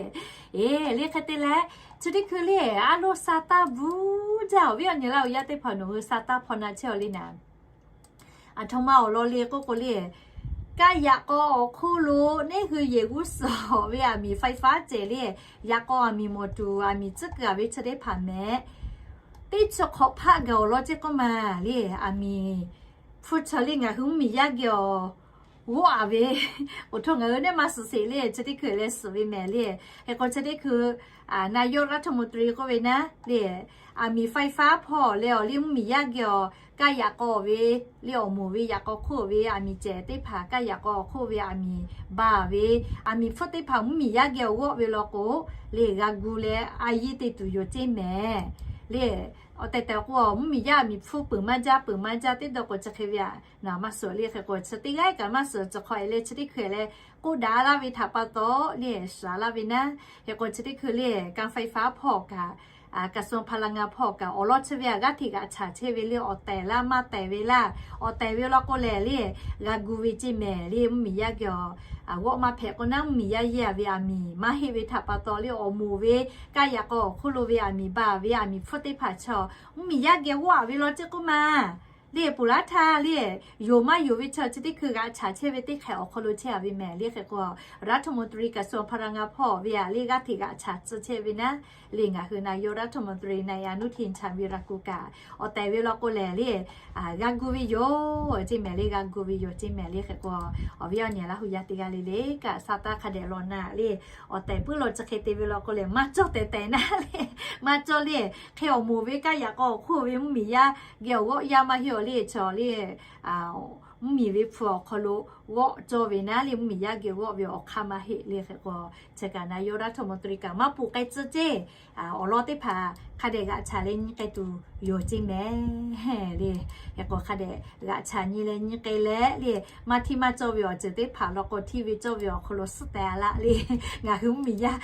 Eˬ, le hk'e te leh chi teˇ hkui le, a loˍ sa taˇ bvuhˇ jaˇ. Awˬ viˉ awˬ nyi laˇ-oˬ, yaˇ teˇ hpaˍ nawˬ hui sa taˇ hpaw na chehˇ-aw le naˍ. Aˬ htoꞈ ma awˬ lawn le k'oˆ k'o le, kaˇ yaꞈ k'aw awˬ hk'oˆ lo neˇ hui yehˬ g'uˇ suhˍ ve aˬ miˍ ไฟฟ้า cehˬ le, yaꞈ k'aw aˬ miˍ mawˬ tuˬ aˬ miˍ tcuhˉ kuiˬ a ve chi teˇ hpaˍ mehˍ, teˇ chi hk'awꞈ hpaˆ gaˬ awˬ lawn ceˇ k'oˆ ma le. Aˬ miˍ hpu chaw le ngaˬ hui mvuhˇmiˬ yaˇ geh awˬ g'awˆ a ve, oˬ htaˇ ngaˬ hui neˇ maˇ suhˍ sheˍ le, chi teˇ hkui leh suhˍ ve mehˍ le. Hk'e k'o chi teˇ hkui นายกรัฐมนตรี k'oˆ ve naˉ le, aˬ miˍ ไฟฟ้า hpawˇ leh awˬ liˇ mvuhˇmiˬ yaˇ geh awˬ kaˇ yaꞈ k'aw ve le, awˬ moˍ ve yaꞈ k'aw hk'oˆ ve aˬ miˍ cehˬ teˇ hpaˍ kaˇ yaꞈ k'aw hk'oˆ ve aˬ miˍ ba ve, aˬ miˍ hpfuhˇ teˇ hpaˍ mvuhˇmiˬ yaˇ geh awˬ g'awˆ ve law k'o le, g'a gu leh a yiˇ te tuˬ yoˬ ceˇ mehˍ le. Awˬ tehˬ tehˬ k'o, mvuhˇmiˬ yaˇ aˬ miˍ hpfuhˇ peuˬ maˇ jaˇ, peuˬ maˇ jaˇ teˇ dawˇ k'o chi hk'e ve aꞈ naˍ maˇ suhˍ le. Hk'e k'o chi teˇ g'aˇ kaꞈ maˇ suhˍ, chi hk'aw e leh chi teˇ hkui leh k'oˆ daꞈ laˇ ve htaꞈ pa taw le, shaˍ laˇ ve naˉ. Hk'e k'o chi teˇ hkui le การไฟฟ้า hpawˇ kaꞈ, กระทรวงพลังงาน hpawˇ kaꞈ awˬ lawn chi ve aꞈ g'aˇ hteꞈ g'aꞈ chaꞈ chehˇ ve le, awˬ tehˬ laˇ maˇ tehˬ ve laˇ, awˬ tehˬ ve law k'o lehˬ le, g'a gu ve ceˇ mehˍ le. Mvuhˇmiˬ yaˇ geh awˬ g'awˆ maˇ hpehꞈ k'o naˉ, mvuhˇmiˬ yaˇ yehˇ ve aˬ miˍ maˇ heˆ ve htaꞈ pa taw le, awˬ moˍ ve kaˇ yaꞈ k'aw awˬ hk'oˆ lo ve aˬ miˍ ba ve aˬ miˍ hpfuhˇ teˇ hpaˍ chaw mvuhˇmiˬ yaˇ geh g'awˆ a ve law ceˇ k'oˆ ma le, puˍ laˇ htaˇ le, yonˍ maˇ yonˍ ve chaw chi teˇ hkui g'aꞈ chaꞈ chehˇ ve teˇ hk'ehꞈ awˬ hk'aw lo chehˇ a ve mehˍ le. Hk'e k'o รัฐมนตรีกระทรวงพลังงาน hpawˇ ve aꞈ le g'aˇ hteꞈ g'aꞈ chaꞈ tcuh chehˇ ve naˉ le, ngaˬ hui นายกรัฐมนตรี นายอนุทิน ชาญวีรกูล kaꞈ awˬ tehˬ ve law k'o lehˬ le, g'a gu ve yoˬ ceˇ mehˍ le, g'a gu ve yoˬ ceˇ mehˍ le. Hk'e k'o awˬ viˉ awˬ nyi Laˇ hu yaˇ teˇ g'aˇ le le kaꞈ, sa taˇ hk'a dehꞈ lawˬ naˉ le, awˬ tehˬ puiˉ lawˬ chi hk'e te ve law k'o lehˬ, maˇ cawˇ tehˬ tehˬ naˉ le, maˇ cawˇ le. Hk'e awˬ moˍ ve kaˇ yaꞈ k'aw awˬ hk'oˆ ve mvuhˇmiˬ yaˇ geh awˬ g'awˆ yaˇ maˇ heˆ awˬ le, chaw le mvuhˇmiˬ ve hpu awˬ hk'aw lo g'awˆ cawˇ ve naˉ le, mvuhˇmiˬ yaˇ geh g'awˆ ve awˬ hk'aˇ maˇ heˆ le. Hk'e k'o chi kaꞈ นายกรัฐมนตรี kaꞈ maˇ poˬ k'ai tcuh ceˇ, awˬ lawn teˇ hpaˍ hk'a dehꞈ g'aꞈ chaꞈ leh nyi k'ai tuˬ yoˬ ceˇ mehˍ le. Hk'e k'o hk'a dehꞈ g'aꞈ chaꞈ nyi leh nyi k'ai leh le, maˇ hteˇ maˇ cawˇ ve awˬ ceuˬ teˇ hpaˍ law k'o, hteˇ ve cawˇ ve awˬ hk'aw lo suhˉ teh a laˇ le. Ngaˬ hui mvuhˇmiˬ yaˇ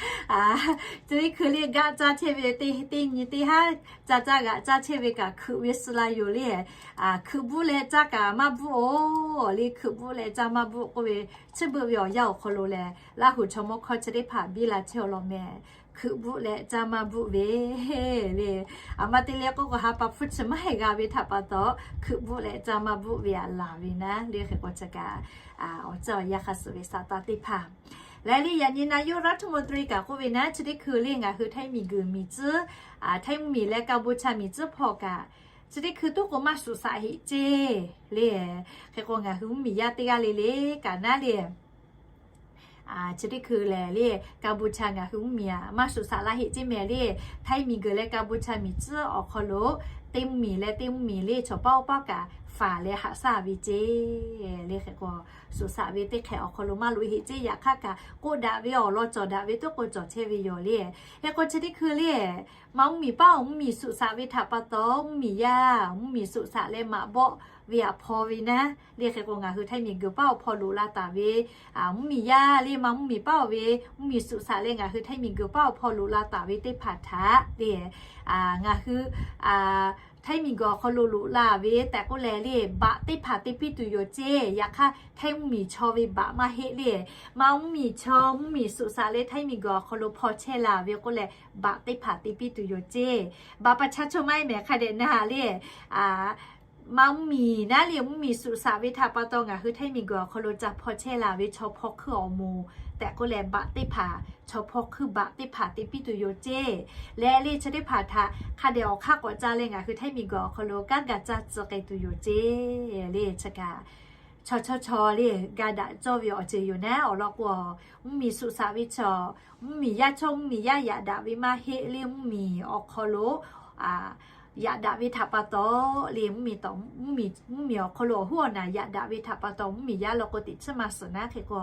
chi teˇ hkui le gaˇ caˇ chehˇ ve teˇ nyi teˇ haˉ caˇ caˇ g'aꞈ caˇ chehˇ ve kaꞈ hkui ve suh la yoˬ le. Hkui buˆ leh caˇ kaꞈ maˇ buˆ oˬ le, hkui buˆ leh caˇ maˇ buˆ k'oˆ ve, chi beuꞈ ve awˬ yanˇ awˬ hk'aw lo lehˬ, Laˇ hu chaw mawˇ hkawˇ chi teˇ hpaˍ biˇ la chehˇ awˬ lawn mehˍ. Hkui buˆ leh caˇ maˇ buˆ ve le, aˬ ma te leh k'oˆ k'o ha pa hpfuhˇ chi maˇ heˆ g'a ve htaꞈ pa taw, hkui buˆ leh caˇ maˇ buˆ ve aꞈ laˬ ve naˉ le. Hk'e k'o chi kaꞈ awˬ ceuˬ awˬ yanˇ hk'a suhˍ ve sa taˇ teˇ hpaˍ leh le, yaꞈ nyi นายกรัฐมนตรี kaꞈ k'oˆ ve naˉ, chi teˇ hkui le ngaˬ hui htaiˇ miˬguiˬ miˬ tcuhˉ, htaiˇ mvuhˇmiˬ leh กัมพูชา miˬ tcuhˉ hpawˇ kaꞈ chi teˇ hkui tuˉ k'o maˇ suꞈ shaꞈ heˆ ceˇ le. Hk'e k'o ngaˬ hui mvuhˇmiˬ yaˇ teˇ g'aˇ le le kaꞈ naˉ le, chi teˇ hkui lehˬ le กัมพูชา ngaˬ hui mvuhˇmiˬ aꞈ maˇ suꞈ shaꞈ la heˆ ceˇ mehˍ le. Htaiˇ miˬguiˬ leh กัมพูชา miˬ tcuhˉ awˬ hk'aw lo teˇ mvuhˇmiˬ leh teˇ mvuhˇmiˬ le chaw paˆ oˇ paˆ kaꞈ faˍ leh haꞈ shaˇ ve ceˇ le. Hk'e k'o suꞈ shaꞈ ve teˇ hk'ehꞈ awˬ hk'aw lo maˇ loꞈ e heˆ ceˇ. Yaꞈ hk'aˇ kaꞈ k'oˆ daꞈ ve awˬ lawn cawˬ daꞈ ve tuˉ k'o cawˬ chehˇ ve yoˬ le. Hk'e k'o chi teˇ hkui le, maˇ mvuhˇmiˬ paˉ awˬ mvuhˇmiˬ suꞈ shaꞈ ve htaꞈ pa taw, mvuhˇmiˬ yaˇ mvuhˇmiˬ suꞈ shaꞈ leh maꞈ bawˆ ve aꞈ hpaw ve naˉ le. Hk'e k'o ngaˬ hui htaiˇ miˬguiˬ paˉ awˬ hpaw loꞈ la taˍ ve mvuhˇmiˬ yaˇ le, maˇ mvuhˇmiˬ paˉ awˬ ve mvuhˇmiˬ suꞈ shaꞈ leh ngaˬ hui htaiˇ miˬguiˬ paˉ awˬ hpaw loꞈ la taˍ ve teˇ hpaˍ htaꞈ le, ngaˬ hui htaiˇ miˬguiˬ awˬ hk'aw lo loꞈ la ve tehꞈ k'oˆ leh le, baꞈ teˇ hpaˍ te piˇ tuˬ yoˬ ceˇ. Yaꞈ hk'aˇ htaiˇ mvuhˇmiˬ chaw ve baꞈ maˇ heˆ le. Maˇ mvuhˇmiˬ chaw mvuhˇmiˬ suꞈ shaꞈ leh htaiˇ miˬguiˬ awˬ hk'aw lo hpaw chehˇ la ve k'oˆ leh, baꞈ teˇ hpaˍ te piˇ tuˬ yoˬ ceˇ. Baꞈ pa cha cho maˇ heˆ mehˍ hk'a dehꞈ na le, maˇ mvuhˇmiˬ naˉ le mvuhˇmiˬ suꞈ shaꞈ ve htaꞈ pa taw ngaˬ hui htaiˇ miˬguiˬ awˬ hk'aw lo ca hpaw chehˇ la ve chaw hpaw hkuiˇ awˬ moˍ tehꞈ k'oˆ leh, baꞈ teˇ hpaˍ chaw hpaw hkuiˇ baꞈ teˇ hpaˍ te piˇ tuˬ yoˬ ceˇ. Leh le chi teˇ hpaˍ htaꞈ hk'a dehꞈ awˬ hk'aˇ k'awꞈ ca leh ngaˬ hui htaiˇ miˬguiˬ awˬ hk'aw lo kanˉ ga caˇ tcuh k'ai tuˬ yoˬ ceˇ le. Chi kaꞈ chaw chaw chaw le ga daꞈ cawˇ ve awˬ ceuˬ yoˬ naˉ. Awˬ lawn k'o, mvuhˇmiˬ suꞈ shaꞈ ve chaw, mvuhˇmiˬ yaˇ chaw mvuhˇmiˬ yaˇ yaꞈ daꞈ ve maˇ heˆ le. Mvuhˇmiˬ awˬ hk'aw lo yaꞈ daꞈ ve htaꞈ pa taw le, mvuhˇmiˬ awˬ hk'aw lo awˬ huˉ awˬ naˬ yaꞈ daꞈ ve htaꞈ pa taw mvuhˇmiˬ yaˇ law k'o teꞈ chiˉ maˇ suhˍ naˉ. Hk'e k'o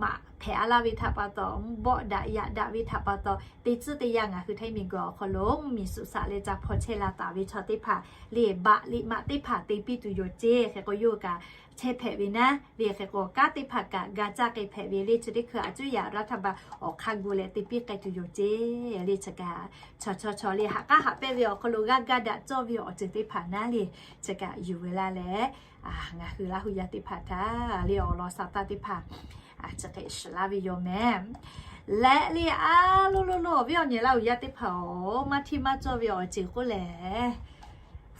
maꞈ hpehꞈ a laˇ ve htaꞈ pa taw, bawˆ daꞈ yaꞈ daꞈ ve htaꞈ pa taw, teˇ tcuhˉ teˇ yanˇ ngaˬ hui htaiˇ miˬguiˬ awˬ hk'aw lo mvuhˇmiˬ suꞈ shaꞈ leh ca hpaw chehˇ la taˍ ve chaw teˇ hpaˍ le, baꞈ liꞈ maꞈ teˇ hpaˍ te piˇ tuˬ yoˬ ceˇ. Hk'e k'o yawˇ hui kaꞈ chehˇ hpehꞈ ve naˉ le. Hk'e k'o kanˉ teˇ hpaˍ kaꞈ ga caˇ k'ai hpehꞈ ve le. Chi teˇ hkui a cuˉ yaꞈ รัฐบาล awˬ hk'aˇ gu leh te piˇ k'ai tuˬ yoˬ ceˇ le. Chi kaꞈ chaw chaw chaw le haꞈ k'aˉ haꞈ pehnˇ ve awˬ hk'aw lo g'a ga daꞈ cawˇ ve awˬ ceuˬ teˇ hpaˍ naˉ le, chi kaꞈ yuˬ ve laˇ leh, ngaˬ hui Laˇ hu yaˇ teˇ hpaˍ htaꞈ le awˬ lawn sa taˇ teˇ hpaˍ chi hk'e shiˍ laˇ ve yoˬ mehˍ. Leh le a lo lo lo awˬ viˉ awˬ nyi Laˇ hu yaˇ teˇ hpaˍ-oˬ, maˇ hteˇ maˇ cawˇ ve awˬ ceuˬ k'oˆ lehˬ,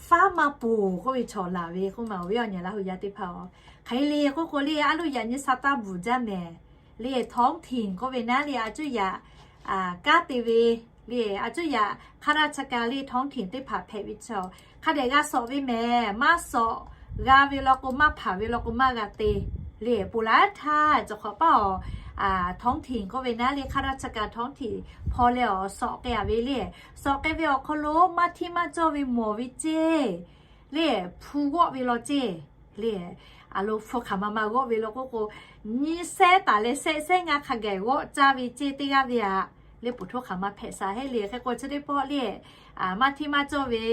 faˉ maˇ poˬ k'oˆ ve chaw laˬ ve k'oˆ ma awˬ viˉ awˬ nyi Laˇ hu yaˇ teˇ hpaˍ-oˬ. Hk'e le k'oˆ k'o le a loˇ yaꞈ nyi sa taˇ bvuhˬ jaˇ mehˍ. Le ท้องถิ่น k'oˆ ve naˉ le a cuˉ yaꞈ kanˉ te ve le, a cuˉ yaꞈ hk'a daˇ chi ka le ท้องถิ่น teˇ hpaˍ hpehꞈ ve chaw hk'a dehꞈ g'a sawꞈ ve mehˍ. Maˇ sawꞈ g'a ve law k'o, maˇ hpanˍ ve law k'o maˇ g'a te Le, ponˬ laˬ htaˇ cawˬ hk'awꞈ paˇ awˬ, ท้องถิ่น k'oˆ ve naˉ le, ข้าราชการท้องถิ่น hpaw leh awˬ sawꞈ k'ai-a ve le, sawꞈ k'ai ve awˬ hk'aw lo maˇ hteˇ maˇ cawˇ ve mawˬ ve ceˇ le, hpu g'awˆ ve law ceˇ le. A lo hpu hk'aˬ ma ma g'awˆ ve law k'oˆ k'o, nyiˇ shehˉ taˍ leh shehˆ shehˉ ngaˇ hk'a gaˬ g'awˆ caˇ ve ceˇ teˇ g'aˇ ve aꞈ le, poˬ htoˇ hk'aˬ ma hpehꞈ sha heˆ le. Hk'e k'o chi teˇ pawˆ le, maˇ hteˇ maˇ cawˇ ve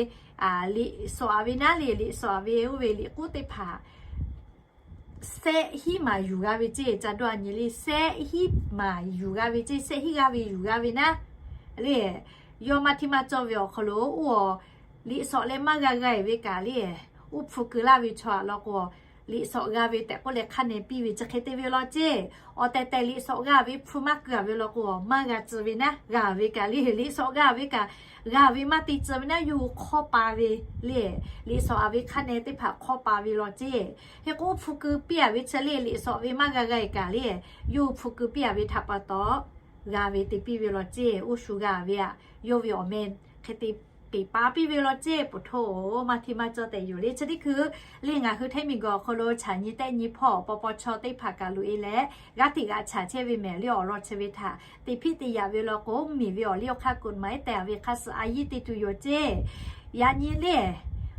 liꞈ sawꞈ-a ve naˉ le, liꞈ sawꞈ-a ve oˇ ve liꞈ k'uˉ teˇ hpaˍ shehˆ hinˉ maˍ yuˬ g'a ve ceˇ. Ca dawˇ-a nyi le, shehˆ hinˉ maˍ yuˬ g'a ve ceˇ, shehˆ hinˉ g'aˇ ve yuˬ g'a ve naˉ le. Yawˇ maˇ hteˇ maˇ cawˇ ve awˬ hk'aw lo oˇ awˬ liꞈ sawꞈ leh maˇ g'a g'a-e ve kaꞈ le, uˉ hpu keu laˇ ve chaw aꞈ law k'o, liꞈ sawꞈ g'a ve tehꞈ k'oˆ leh hk'a neh piˇ ve chi hk'e te ve law ceˇ. Awˬ tehˬ tehˬ liꞈ sawꞈ g'a ve hpu maˇ keu-a ve law k'o, maˇ g'a tcuh ve naˉ, g'a ve kaꞈ le, liꞈ sawꞈ g'a ve kaꞈ g'a ve maˇ te tcuh ve naˉ, yawˇ hui hk'awˇ pa ve le. Liꞈ sawꞈ-a ve hk'a neh teˇ hpaˍ hk'awˇ pa ve law ceˇ. Hk'e k'o uˉ hpu keu piˇ-a ve chi le, liꞈ sawꞈ ve maˇ g'a g'a-e kaꞈ le, yawˇ hui hpu keu piˇ-a ve htaꞈ pa taw g'a ve te piˇ ve law ceˇ. Uˉ shu g'a ve aꞈ, yawˇ ve awˬ meh hk'e te peˬ pa piˇ ve law ceˇ. Poˬ htoˇ maˇ hteˇ maˇ cawˇ tehꞈ yoˬ le. Chi teˇ hkui le ngaˬ hui hteˇ miˬ gawˬ awˬ hk'aw lo chaꞈ nyi tehˆ nyi hpawˇ paw paw chaw teˇ hpaˍ kaꞈ loꞈ-e leh, g'aˇ hteꞈ g'aꞈ chaꞈ chehˇ ve mehˍ le. Awˬ lawn chi ve htaꞈ te hpiˆ te yaꞈ ve law k'o, mvuhˇmiˬ ve awˬ liˇ awˬ hk'aˇ กฎหมาย tehˬ-a ve hk'a suh a yiˇ te tuˬ yoˬ ceˇ. Yaꞈ nyi le,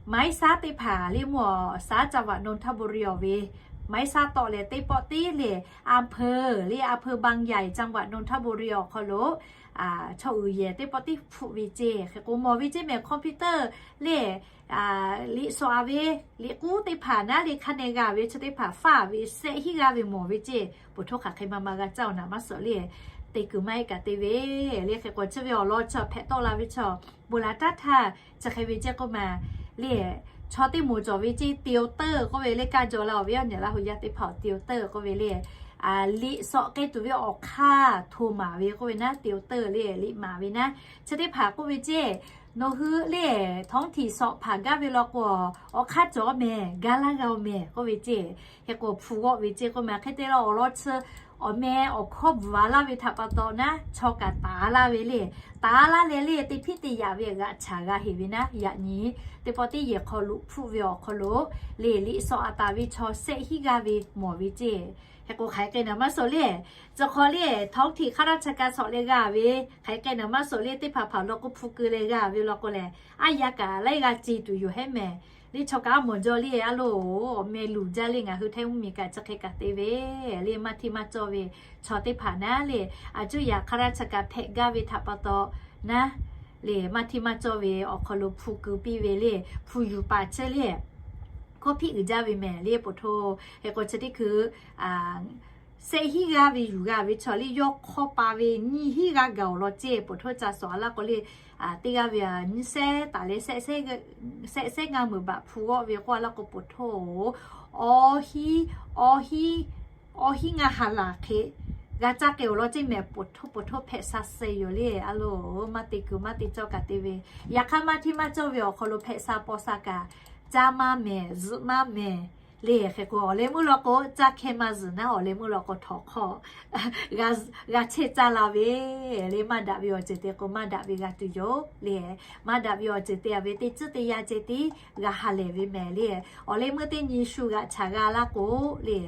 ไม้ซ้า teˇ hpaˍ le mvuhˇ awˬ สา จังหวัดนนทบุรี awˬ ve ไม้ซ้า tawˆ leh teˇ pawˆ tiˉ le, อำเภอ le อำเภอบางใหญ่ จังหวัดนนทบุรี awˬ hk'aw lo chaw uiˍ yehˬ teˇ pawˆ tiˉ hpfuhˆ ve ceˇ. Hk'e k'o mawˬ ve ceˇ mehˍ, computer le, liꞈ sawꞈ-a ve, liꞈ k'uˉ teˇ hpaˍ naˉ le hk'a neh g'a ve chi teˇ hpaˍ faˇ ve shehˆ hinˉ g'aˇ ve mawˬ ve ceˇ. Poˬ htoˇ hk'aˬ hk'e ma ma g'a caˇ-oˬ naˍ maˇ suhˍ le, te kuiˬ maˇ heˆ kaꞈ te ve le. Hk'e k'o chi ve awˬ lawn chi hpehꞈ tawˆ la ve chaw, ponˬ laˬ taˇ htaˇ chi hk'e ve ceˇ k'oˆ ma le, chaw teˇ moˍ cawˬ ve ceˇ, ติวเตอร์ k'oˆ ve le, kaˇ jaw la awˬ viˉ awˬ nyi Laˇ hu yaˇ teˇ hpaˍ awˬ ติวเตอร์ k'oˆ ve le, liꞈ sawꞈ k'ai tuˬ ve awˬ hk'aˇ hto maˍ ve k'oˆ ve naˉ, ติวเตอร์ le, liꞈ maˍ ve naˉ. Chi teˇ hpaˍ k'oˆ ve ceˇ, nawˬ hui le ท้องถิ่น sawꞈ hpaˍ gaˇ ve law k'o, awˬ hk'aˇ cawˬ mehˍ, ga laˇ g'a-oˬ mehˍ k'oˆ ve ceˇ. Hk'e k'o hpu g'awˆ ve ceˇ k'oˆ ma. Hk'e te la awˬ lawn chi awˬ meh awˬ hkawˇ bvuhꞈ-a laˇ ve htaꞈ pa taw naˉ, chaw kaꞈ taˍ laˇ ve le. Taˍ laˇ leh le, te hpiˇ te yaꞈ ve g'aꞈ chaꞈ g'a heˍ ve naˉ, yaꞈ nyi teˇ pawˆ tiˉ yehˬ hk'aw lo hpfuhˆ ve awˬ hk'aw lo le, liꞈ sawꞈ-a taˍ ve chaw shehˆ hinˉ g'aˇ ve mawˬ ve ceˇ. Hk'e k'o hk'aˬ hk'e k'ai naˍ maˇ suhˍ le, cawˬ hk'aw le ท้องถิ่น ข้าราชการ sawꞈ leh g'a ve, hk'aˬ hk'e k'ai naˍ maˇ suhˍ le, teˇ hpaˍ hpaˍ law k'o hpu keu leh g'a ve law k'o lehˬ, aˉ yaˇ kaꞈ laiˉ g'aˇ ce tuˬ yoˬ hehˉ mehˍ. Le chaw kaꞈ a mawˬ jaw le, a loˬ, awˬ meh luˬ jaˇ le. Ngaˬ hui hteˇ mvuhˇmiˬ kaꞈ chi hk'e kaꞈ te ve le, maˇ hteˇ maˇ cawˇ ve chaw teˇ hpaˍ naˉ le, a cuˇ yaꞈ ข้าราชการ hpehꞈ gaˇ ve htaꞈ pa taw naˉ le, maˇ hteˇ maˇ cawˇ ve awˬ hk'aw lo hpu keu piˇ ve le, hpu yuˬ paˍ chehˇ le, hkawˇ hpiˆ uiˍ jaˇ ve mehˍ le. Poˬ htoˇ hk'e k'o chi teˇ hkui shehˆ hinˉ g'aˇ ve yuˬ g'a ve chaw le, yawˇ hk'awˇ pa ve nyiˇ hinˉ g'aˇ gaˬ-oˬ law ceˇ. Poˬ htoˇ ca sawˍ-a laˇ k'o le, teˇ g'aˇ ve nyiˇ shehˉ taˍ leh shehˆ shehˉ ngaˇ meunˍ baꞈ hpu g'awˆ ve k'oˆ-a laˇ k'o, poˬ htoˇ-oˬ, awˇ hinˉ, awˇ hinˉ, awˇ hinˉ ngaˇ ha laˬ hk'e g'a caˇ k'ai-oˬ law ceˇ mehˍ. Poˬ htoˇ poˬ htoˇ hpehꞈ sha suh yoˬ le. A loˬ, maˇ te kuiˬ maˇ te cawˇ kaꞈ te ve, yaꞈ hk'aˇ maˇ hteˇ maˇ cawˇ ve awˬ hk'aw lo hpehꞈ sha paw sha kaꞈ, caˇ maˇ mehˍ, zuhꞈ maˇ mehˍ le. Hk'e k'o awˬ leh meuˇ law k'o, caˇ hkeh maˇ zuhꞈ naˉ, awˬ leh meuˇ law k'o htawnˍ hk'aw g'a chehˇ caˇ la ve le. Maˇ daꞈ ve awˬ ceuˬ te k'o maˇ daꞈ ve g'a tuˬ yoˬ le. Maˇ daꞈ ve awˬ ceuˬ te-a ve teˇ tcuhˉ teˇ yanˇ ceh tiˉ g'a ha lehˬ ve mehˍ le. Awˬ leh meuˇ teˇ nyi shu g'aꞈ chaꞈ g'a laˇ k'o le,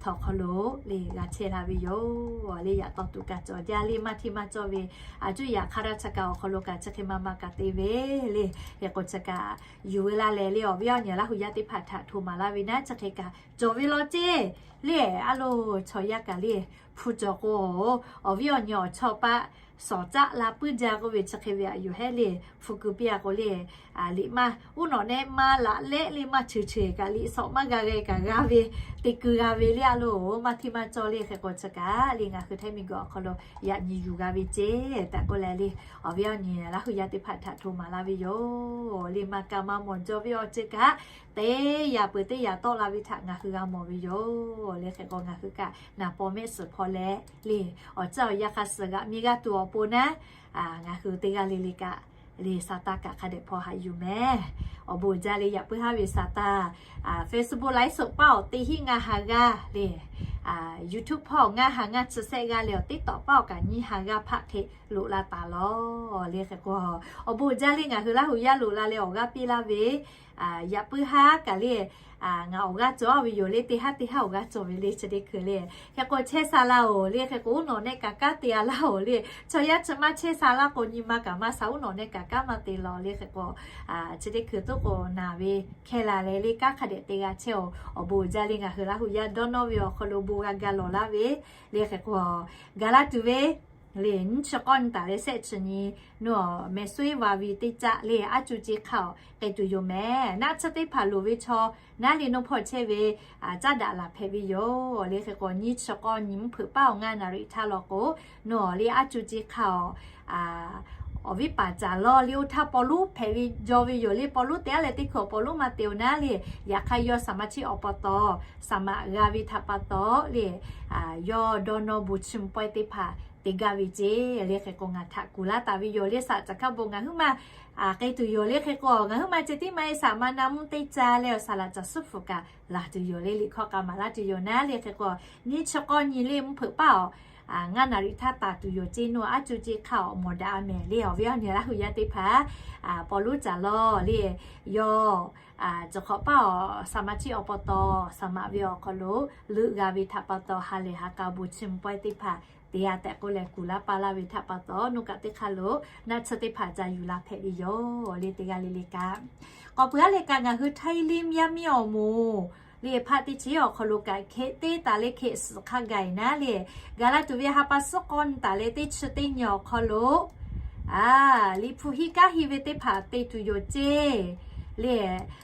htawnˍ hk'aw lo le g'a chehˇ la ve yoˬ le. Yaꞈ taw tuˬ kaꞈ cawˬ jaˇ le, maˇ hteˇ maˇ cawˇ ve, a cuˇ yaꞈ ข้าราชการ awˬ hk'aw lo kaꞈ chi hk'e ma ma kaꞈ te ve le. Hk'e k'o chi kaꞈ yuˬ ve laˇ leh le, awˬ viˉ awˬ nyi Laˇ hu yaˇ teˇ hpaˍ htaꞈ hto maˍ laˇ ve naˉ, chi hk'e kaꞈ cawˬ ve law ceˇ le. A loˬ, chaw yaˇ kaꞈ le, hpu cawˬ k'o, awˬ viˉ awˬ nyi awˬ chawˇ paˆ sawˍ caˆ la puiˉ jaˇ k'oˆ ve chi hk'e ve aꞈ yoˬ hehˉ le. Hpu keu piˇ-a k'o le, liꞈ maˇ uˉ nawꞈ nehˆ maˇ laꞈ lehˆ le, maˇ cheuˬ cheuˬ kaꞈ liꞈ sawꞈ maˇ g'a g'a kaꞈ g'a ve, te keu g'a ve le. A loˬ, maˇ hteˇ maˇ cawˇ le. Hk'e k'o chi kaꞈ le ngaˬ hui hteˇ miˬ gawˬ awˬ hk'aw lo yaꞈ nyi yuˬ g'a ve ceˇ tehꞈ k'oˆ leh le, awˬ viˉ awˬ nyi Laˇ hu yaˇ teˇ hpaˍ htaꞈ hto maˍ laˇ ve yoˬ le. Maˇ kaꞈ maˇ mawˬ jaw ve awˬ ceuˬ kaꞈ teˇ yaꞈ peuˬ teˇ yaꞈ tawˆ la ve htaꞈ ngaˬ hui g'a mawˬ ve yoˬ le. Hk'e k'o ngaˬ hui kaꞈ naˍ paw mehˆ suhˍ hpaw leh le, awˬ caˇ awˬ yanˇ hk'a suhˍ g'aꞈ miˇ g'aˇ tuˬ awˬ pon naˉ, ngaˬ hui teˇ g'aˇ le le kaꞈ le sa taˇ kaꞈ hk'a dehꞈ hpaw haꞈ yuˬ mehˍ. Awˬ bon jaˇ le, yaꞈ puiˉ haˉ ve sa taˇ, Facebook ไลฟ์สด paˆ awˬ teˇ hinˉ ngaˇ ha g'aˇ le, YouTube hpawˇ ngaˇ ha ngaˇ chi sehˆ g'aˇ leh awˬ TikTok paˉ awˬ kaꞈ nyiˇ ha g'aˇ hpaˆ hk'e loꞈ la taˍ lawˬ le. Hk'e k'o, awˬ bon uiˍ jaˇ le ngaˬ hui Laˇ huˍ yaˇ loꞈ la leh awˬ g'aˇ piˇ laˇ ve, yaꞈ puiˉ haˉ kaꞈ le, ngaˬ awˬ g'aˇ cawˬ ve yoˬ le, teˇ haˉ teˇ haˉ awˬ g'aˇ cawˬ ve le chi teˇ hkui le. Hk'e k'o chehˇ sha laˇ oˬ le, hk'e k'o uˉ nawˬ nehˆ kaꞈ kanˉ te a laˇ oˬ le, chaw yaˇ chi maˇ chehˇ sha laˇ k'o nyi ma kaꞈ maˇ sha uˉ nawˬ nehˆ kaꞈ kanˉ maˇ te laˬ le. Hk'e k'o chi teˇ hkui toˉ k'o naˍ ve hkehˇ la leh le kanˉ hk'a dehꞈ te g'a chehˇ oˬ. Awˬ bon uiˍ jaˇ le ngaˬ hui Laˇ huˍ yaˇ dawˇ nawˇ ve awˬ hk'aw lo bon g'a ga lawˬ laˇ ve le. Hk'e k'o gaˬ la tuˬ ve le nyiˇ chi k'awˇ nyi taˍ leh sehˆ chi nyi, nawˬ mehˍ suˉ eˉ va ve teˇ caˆ le aˉ cuˇ ce hk'a awˬ k'ai tuˬ yoˬ mehˍ. Naˆ tsuhˇ teˇ hpaˍ loˍ ve chaw naˉ le nawˬ hpawˇ chehˇ ve caˉ daꞈ laˬ hpehꞈ ve yoˬ le. Hk'e k'o nyiˇ chi k'awˇ nyi mvuhˇ hpeuꞈ paˉ awˬ ngaˇ naˍ riˍ htaˇ law k'o, nawˬ le aˉ cuˇ ce hk'a awˬ awˬ viˉ paˍ caˍ lawˇ le oˇ htaˇ paw lonˉ hpehꞈ ve jaw ve yoˬ le. Paw lonˉ te aˉ leh teˇ hkui awˬ paw lonˉ maˇ te oˬ naˉ le, yaꞈ hk'aˇ yawˇ saˍ maˍ chiˆ awˬ pa taw saˍ maꞈ g'a ve htaꞈ pa taw le, yawˇ dawˇ nawˇ bon chiˇ mvuh pawehˇ teˇ hpaˍ te gaˇ ve ceˇ le. Hk'e k'o ngaˬ htaꞈ kuˬ laˇ taˍ ve yoˬ le. Saꞈ caˬ hkaˇ bon ngaˬ huiˉ ma k'ai tuˬ yoˬ le. Hk'e k'o ngaˬ huiˉ ma ceh tiˉ maˇ heˆ, saˍ maꞈ na mvuhˇ teˇ ca leh awˬ saˍ laꞈ caˬ suhˉ hpu kaꞈ laˬ tuˬ yoˬ le. Liꞈ hkawˇ k'a maˍ laˇ tuˬ yoˬ naˉ le. Hk'e k'o nyiˇ chi k'awˇ nyi le mvuhˇ hpeuꞈ paˉ awˬ ngaˇ naˍ riˍ htaˇ taˍ tuˬ yoˬ ceˇ. Nawˬ aˉ cuˇ ce hk'a awˬ mawˬ daꞈ a mehˍ le. Awˬ viˉ awˬ nyi Laˇ huˍ yaˇ teˇ hpaˍ paw lonˉ caˍ lawˇ le, yawˇ cawˬ hk'awꞈ paˉ awˬ saˍ maˍ chiˆ awˬ pa taw saˍ maꞈ ve awˬ hk'aw lo leuˆ g'a ve htaꞈ pa taw ha lehˬ ha k'a bon chiˇ mvuh pawehˇ teˇ hpaˍ te g'a tehꞈ k'oˆ leh kuˬ laˇ paˇ laˇ ve htaꞈ pa taw nawˬ kaꞈ teˇ hk'aˇ lo naˆ tsuhˇ teˇ hpaˍ ca yuˬ la hpehꞈ ve yoˬ le. Teˇ g'aˇ le le kaꞈ k'awꞈ peuˬ a leh kaꞈ ngaˬ hui Htaiˇ Limˇ yaˇ miˇ awˬ moˍ le hpaˆ teˇ chi awˬ hk'aw lo kaꞈ hk'e teˇ taˍ leh hk'e suhˍ hk'a gaˬ naˉ le, gaˬ la tuˬ ve ha pa suhˉ k'awˇ nyi taˍ leh teˇ chi teˇ nyi awˬ hk'aw lo Liꞈ hpu hiˆ kanˉ hiˆ ve teˇ hpaˍ te tuˬ yoˬ ceˇ le.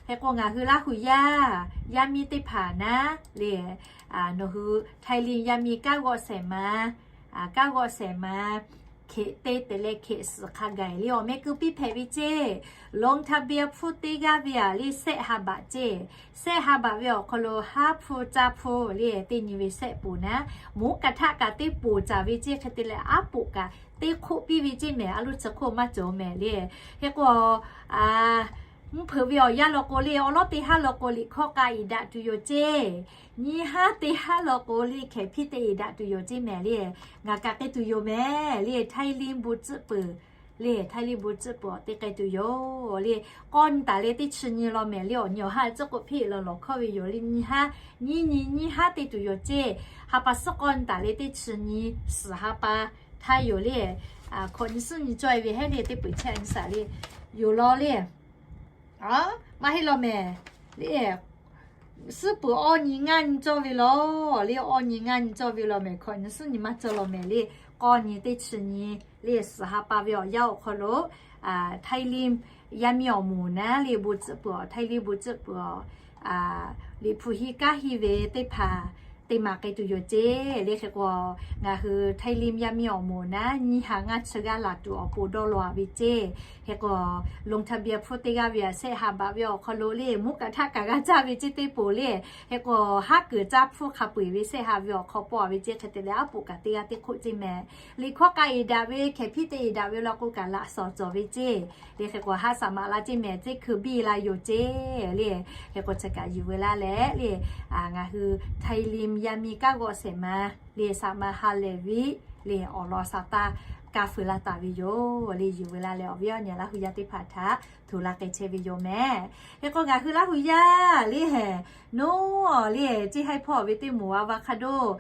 Hk'e k'o ngaˬ hui Laˇ huˍ yaˇ yaˇ miˇ teˇ hpaˍ naˉ le, nawˬ hui Htaiˇ Limˇ yaˇ miˇ kanˉ g'awˆ shehˍ ma, kanˉ g'awˆ shehˍ ma, hk'e teˇ taˍ leh hk'e suhˍ hk'a gaˬ le awˬ meh keu piˇ hpehꞈ ve ceˇ. ลงทะเบียน hpu teˇ g'aˇ ve a le sehˆ ha baꞈ ceˇ. Sehˆ ha baꞈ ve awˬ hk'aw lo haˉ hpu caˇ hpu le teˇ nyi ve sehˆ poˍ naˉ, mvuhˇ kaꞈ htaˆ kaꞈ teˇ poˍ caˍ ve ceˇ. Hk'e te leh aˉ poꞈ kaꞈ teˇ hk'oˆ piˇ ve ceˇ mehˍ. A loˉ chi hk'oˆ maˇ cawˬ mehˍ le. Hk'e k'o mvuhˇ hpeuꞈ ve awˬ yanˇ law k'o le awˬ lawˉ teˇ haˉ law k'o liꞈ hkawˇ k'a iˍ daꞈ tuˬ yoˬ ceˇ. Nyiˇ haˉ teˇ haˉ law k'o le hkehˍ hpiˇ te iˍ daꞈ tuˬ yoˬ ceˇ mehˍ le. Ngaˬ kaꞈ k'ai tuˬ yoˬ mehˍ le. Htaiˇ Limˇ bon tcuhˆ peuˬ le, Htaiˇ Limˇ bon tcuhˆ peuˬ awˬ teˇ k'ai tuˬ yoˬ le. K'awˇ nyi taˍ leh teˇ chi nyi law mehˍ le. Awˬ nyi awˬ haˉ tcuhˆ k'oˆ hpiˇ law lawˬ hkawˇ ve yoˬ le. Nyiˇ haˉ nyiˇ nyi nyiˇ haˉ te tuˬ yoˬ ceˇ. Ha pa suhˉ k'awˇ nyi taˍ leh teˇ chi nyi suhˍ ha pa htaˇ yoˬ le. Hkawꞈ nyi suhˉ nyi cawˇ e ve hehˉ le teˇ peuˬ chehˇ nyi saˍ le yoˬ law le. Maˇ heˆ law mehˍ le. Suhˉ peuˬ awˇ nyi ngaˇ nyi cawˇ ve law le. Awˇ nyi ngaˇ nyi cawˇ ve law mehˍ. Hkawꞈ nyi suhˉ nyi maˇ cawˇ law mehˍ le. K'awˇ nyi teˇ chi nyi le suhˍ ha pa ve awˬ yanˇ awˬ hk'aw lo Htaiˇ Limˇ yaˇ miˇ awˬ moˍ naˉ le bon tcuhˆ peuˬ awˬ, Htaiˇ Limˇ bon tcuhˆ peuˬ awˬ, Liꞈ hpu hiˆ kanˉ hiˆ ve teˇ hpaˍ te maˍ k'ai tuˬ yoˬ ceˇ le. Hk'e k'o ngaˬ hui Htaiˇ Limˇ yaˇ miˇ awˬ moˍ naˉ nyiˇ ha ngaˇ chi g'aˇ laˬ tuˬ awˬ pon dawˇ law a ve ceˇ. Hk'e k'o ลงทะเบียน hpu teˇ g'aˇ ve a sehˆ ha baꞈ ve awˬ hk'aw lo le mvuhˇ kaꞈ htaˆ kaꞈ g'a caˇ ve ceˇ teˇ poˍ le. Hk'e k'o haˉ kuiˬ caˇ hpu hk'a peu eˬ ve sehˆ ha ve awˬ hk'aw paw a ve ceˇ. Hk'e te leh aˉ poꞈ kaꞈ teˇ g'aˇ teˇ hk'oˆ ceˇ mehˍ. Liꞈ hkawˇ k'a iˍ daꞈ ve hkehˍ hpiˇ te iˍ daꞈ ve law k'o kaꞈ laꞈ shawˍ cawˬ ve ceˇ le. Hk'e k'o haˉ saˍ maꞈ la ceˇ mehˍ, ceˇ hkui biˇ la yoˬ ceˇ le. Hk'e k'o chi kaꞈ yuˬ ve laˇ leh le, ngaˬ hui Htaiˇ Limˇ yaˇ miˇ kanˉ g'awˆ shehˍ ma le saˍ maꞈ ha lehˬ viˉ le awˬ lawn saˍ taˇ kaˇ feu laˇ taˍ ve yoˬ le. Yuˬ ve laˇ leh awˬ viˉ awˬ nyi Laˇ huˍ yaˇ teˇ hpaˍ htaꞈ htoꞈ la k'ai chehˇ ve yoˬ mehˍ. Hk'e k'o ngaˬ hui Laˇ huˍ yaˇ le, nawˬ le ceˇ haiˇ hpawˇ ve teˇ moˍ avocado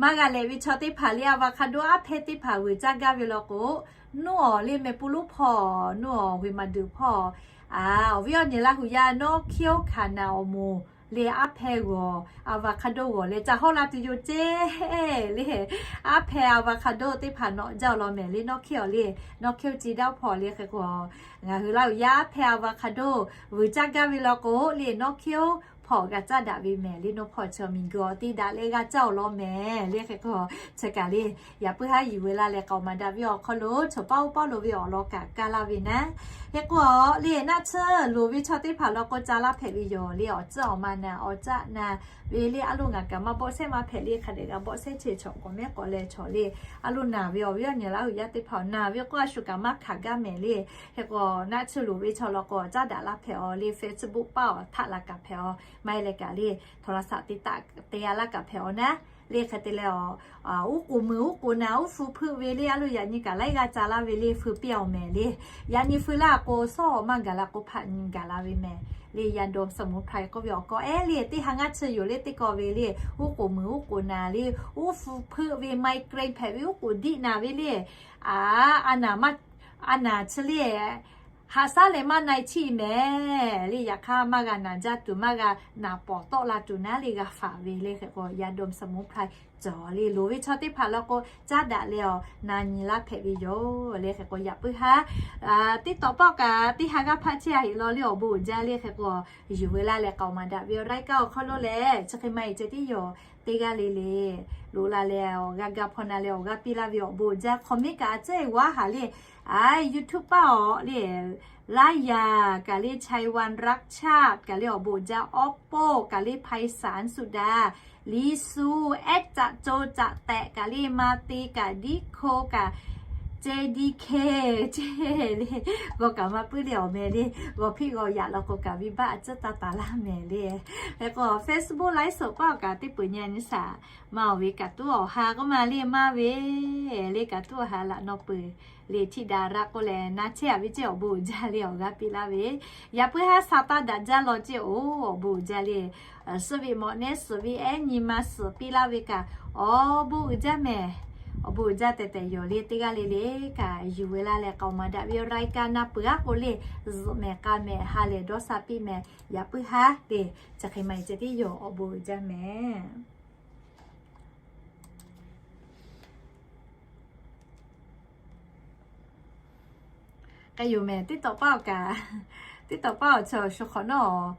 maˇ g'a lehꞈ ve chaw teˇ hpaˍ le avocado aˉ hpehˇ teˇ hpaˍ vuiˬ caˇ gaˇ ve law k'o, nawˬ le mehˍ pu lonˉ hpawˇ, nawˬ huiˍ maˬ duˬ hpawˇ, awˬ viˉ awˬ nyi Laˇ huˍ yaˇ nawˬ hkiˇ oˇ hkanˍ naˍ awˬ moˍ le aˉ hpehˇ g'awˬ avocado g'awˬ leh ca hawˇ la tuˬ yoˬ ceˇ le. Aˉ hpehˇ avocado teˇ hpaˍ nawꞈ jaˇ law mehˍ le. Nawˬ hkiˇ awˬ le, nawˬ hkiˇ oˇ ci daˇ hpawˇ le. Hk'e k'o ngaˬ hui Laˇ huˍ yaˇ aˉ hpehˇ avocado vuiˬ caˇ gaˇ ve law k'o le nawˬ hkiˇ oˇ hpawˇ g'a caˇ daꞈ ve mehˍ le. Nawˬ hpawˇ chi miˬguiˬ awˬ te daꞈ leh g'a caˇ awˬ lawn mehˍ le. Hk'e k'o chi kaꞈ le yaꞈ puiˉ haˉ yuˬ ve laˇ leh k'aoˍ maˍ daꞈ ve awˬ hk'aw lo chaw paˉ oˇ paˉ lo ve awˬ lawn kaꞈ kaˇ laˇ ve naˉ. Hk'e k'o le naˆ tsuhˇ loˍ ve chaw teˇ hpaˍ law k'o ca laˇ hpehꞈ ve yoˬ le. Awˬ tcuhˇ awˬ ma naˍ awˬ caˆ na ve le a loˇ ngaˬ kaꞈ maˇ bawˆ shehˉ maˇ hpehꞈ le. Hk'a dehꞈ g'a bawˆ shehˉ chehˇ chaw k'awꞈ mehˉ k'awꞈ leh chaw le a loˇ naˍ ve awˬ viˉ awˬ nyi Laˇ huˍ yaˇ teˇ hpaˍ naˍ ve k'o a shu kaꞈ maˇ hkanˍ gaˇ mehˍ le. Hk'e k'o naˆ tsuhˇ loˍ ve chaw law k'o caˇ daꞈ laˇ hpehꞈ aw le. Facebook paˇ awˬ htaˆ la kaꞈ hpehꞈ aw Maˇ heˆ leh kaꞈ le, โทรศัพท์ te taˆ te g'a laˇ kaꞈ hpehꞈ awˬ naˉ le. Hk'e te leh, uˉ k'oˍ muiˬ uˉ k'oˍ naˍ uˉ hpu hpeuˆ ve le, a loˬ yaꞈ nyi kaꞈ laiˉ g'aˇ ca laˇ ve le, hpu piˇ awˬ mehˍ le. Yaꞈ nyi hpu laˇ k'o, shawˉ maˇ gaˬ la k'o, hpaꞈ nyi gaˬ la ve mehˍ le. ยาดมสมุนไพร k'oˆ ve awˬ kawˆ ehˉ le, teˇ ha ngaˇ chi yoˬ le, teˇ kaw ve le, uˉ k'oˍ muiˬ uˉ k'oˍ naˍ le, uˉ hpu hpeuˆ ve ไมเกรน hpehꞈ ve uˉ k'oˍ diˆ naˍ ve le. A, a naˍ maˇ, a naˍ chi le, haꞈ shaˉ leh maˇ na-e chiˇ mehˍ le. Yaꞈ hk'aˇ maˇ g'a naˍ jaˇ tuˬ, maˇ g'a naˍ pawˍ tawˆ la tuˬ naˉ le, g'a faˍ ve le. Hk'e k'o, ยาดมสมุนไพร cawˬ le, loˍ ve chaw teˇ hpaˍ law k'o, caˉ daꞈ leh awˬ na nyi laˇ hpehꞈ ve yoˬ le. Hk'e k'o, yaꞈ puiˉ haˉ TikTok paˆ kaꞈ teˇ ha g'aˇ hpaˆ chehˇ a heꞈ law le, awˬ bon uiˍ jaˇ le. Hk'e k'o, yuˬ ve laˇ leh k'aoˍ maˍ daꞈ ve awˬ รายการ awˬ hk'aw lo lehˬ, chi hk'e maˇ heˆ ceh tiˉ yoˬ. Teˇ g'aˇ le le loꞈ la leh, awˬ g'aˇ ga hpaw na leh awˬ g'aˇ piˇ laˇ ve awˬ bon uiˍ jaˇ. Comment kaꞈ a cehˇ g'a haˍ le. YouTube paˆ awˬ le, Laˇ yaˍ kaꞈ le, ชัยวัลย์รักชาติ kaꞈ le, awˬ bon uiˍ jaˇ. Oppo kaꞈ le, ไพศาล สุดา Liˍsu, แอด Caꞈ co caꞈ tehꞈ kaꞈ le, Mate kaꞈ, Diˇ hko kaꞈ, เจดีเค ceh le. G'aw kaꞈ maˇ puiˉ le awˬ meh le. G'aw hpiˆ g'aw yaꞈ law k'o kaꞈ, venˇbaˆ a cuˉ taˇ taˍ laˇ mehˍ le. Hk'e k'o, Facebook live show paˆ awˬ kaꞈ teˇ peuˬ nyi a nyi shaˍ, maˇ awˬ ve kaꞈ tuˉ awˬ ha k'oˆ ma le, maˇ ve le kaꞈ tuˉ awˬ ha laꞈ naw peuˬ le. ธิดารัตน์ k'oˆ leh na chehˇ a ve ceh, awˬ bon uiˍ jaˇ le, awˬ g'aˇ piˇ laˇ ve. Yaꞈ puiˉ haˉ sa taˇ daꞈ jaˇ law ceh, oˬ, awˬ bon uiˍ jaˇ le. Suh ve mawꞈ nehˉ suhˍ ve ehˉ nyi ma suhˍ piˇ laˇ ve kaꞈ, awˬ bon uiˍ jaˇ mehˍ. Awˬ bon uiˍ jaˇ tehꞈ tehꞈ yoˬ le. Teˇ g'aˇ le le kaꞈ yuˬ ve laˇ leh k'aoˍ maˍ daꞈ ve รายการ na peuˬ aˉ k'o le, zuhꞈ mehˍ k'a mehˍ ha lehˬ dawˇ sha piˇ mehˍ. Yaꞈ puiˉ haˉ le, chi hk'e maˇ heˆ ceh tiˉ yoˬ, awˬ bon uiˍ jaˇ mehˍ. K'ai yoˬ mehˍ, TikTok paˆ awˬ kaꞈ, TikTok paˆ awˬ chi awˬ shu hk'awꞈ nawˉ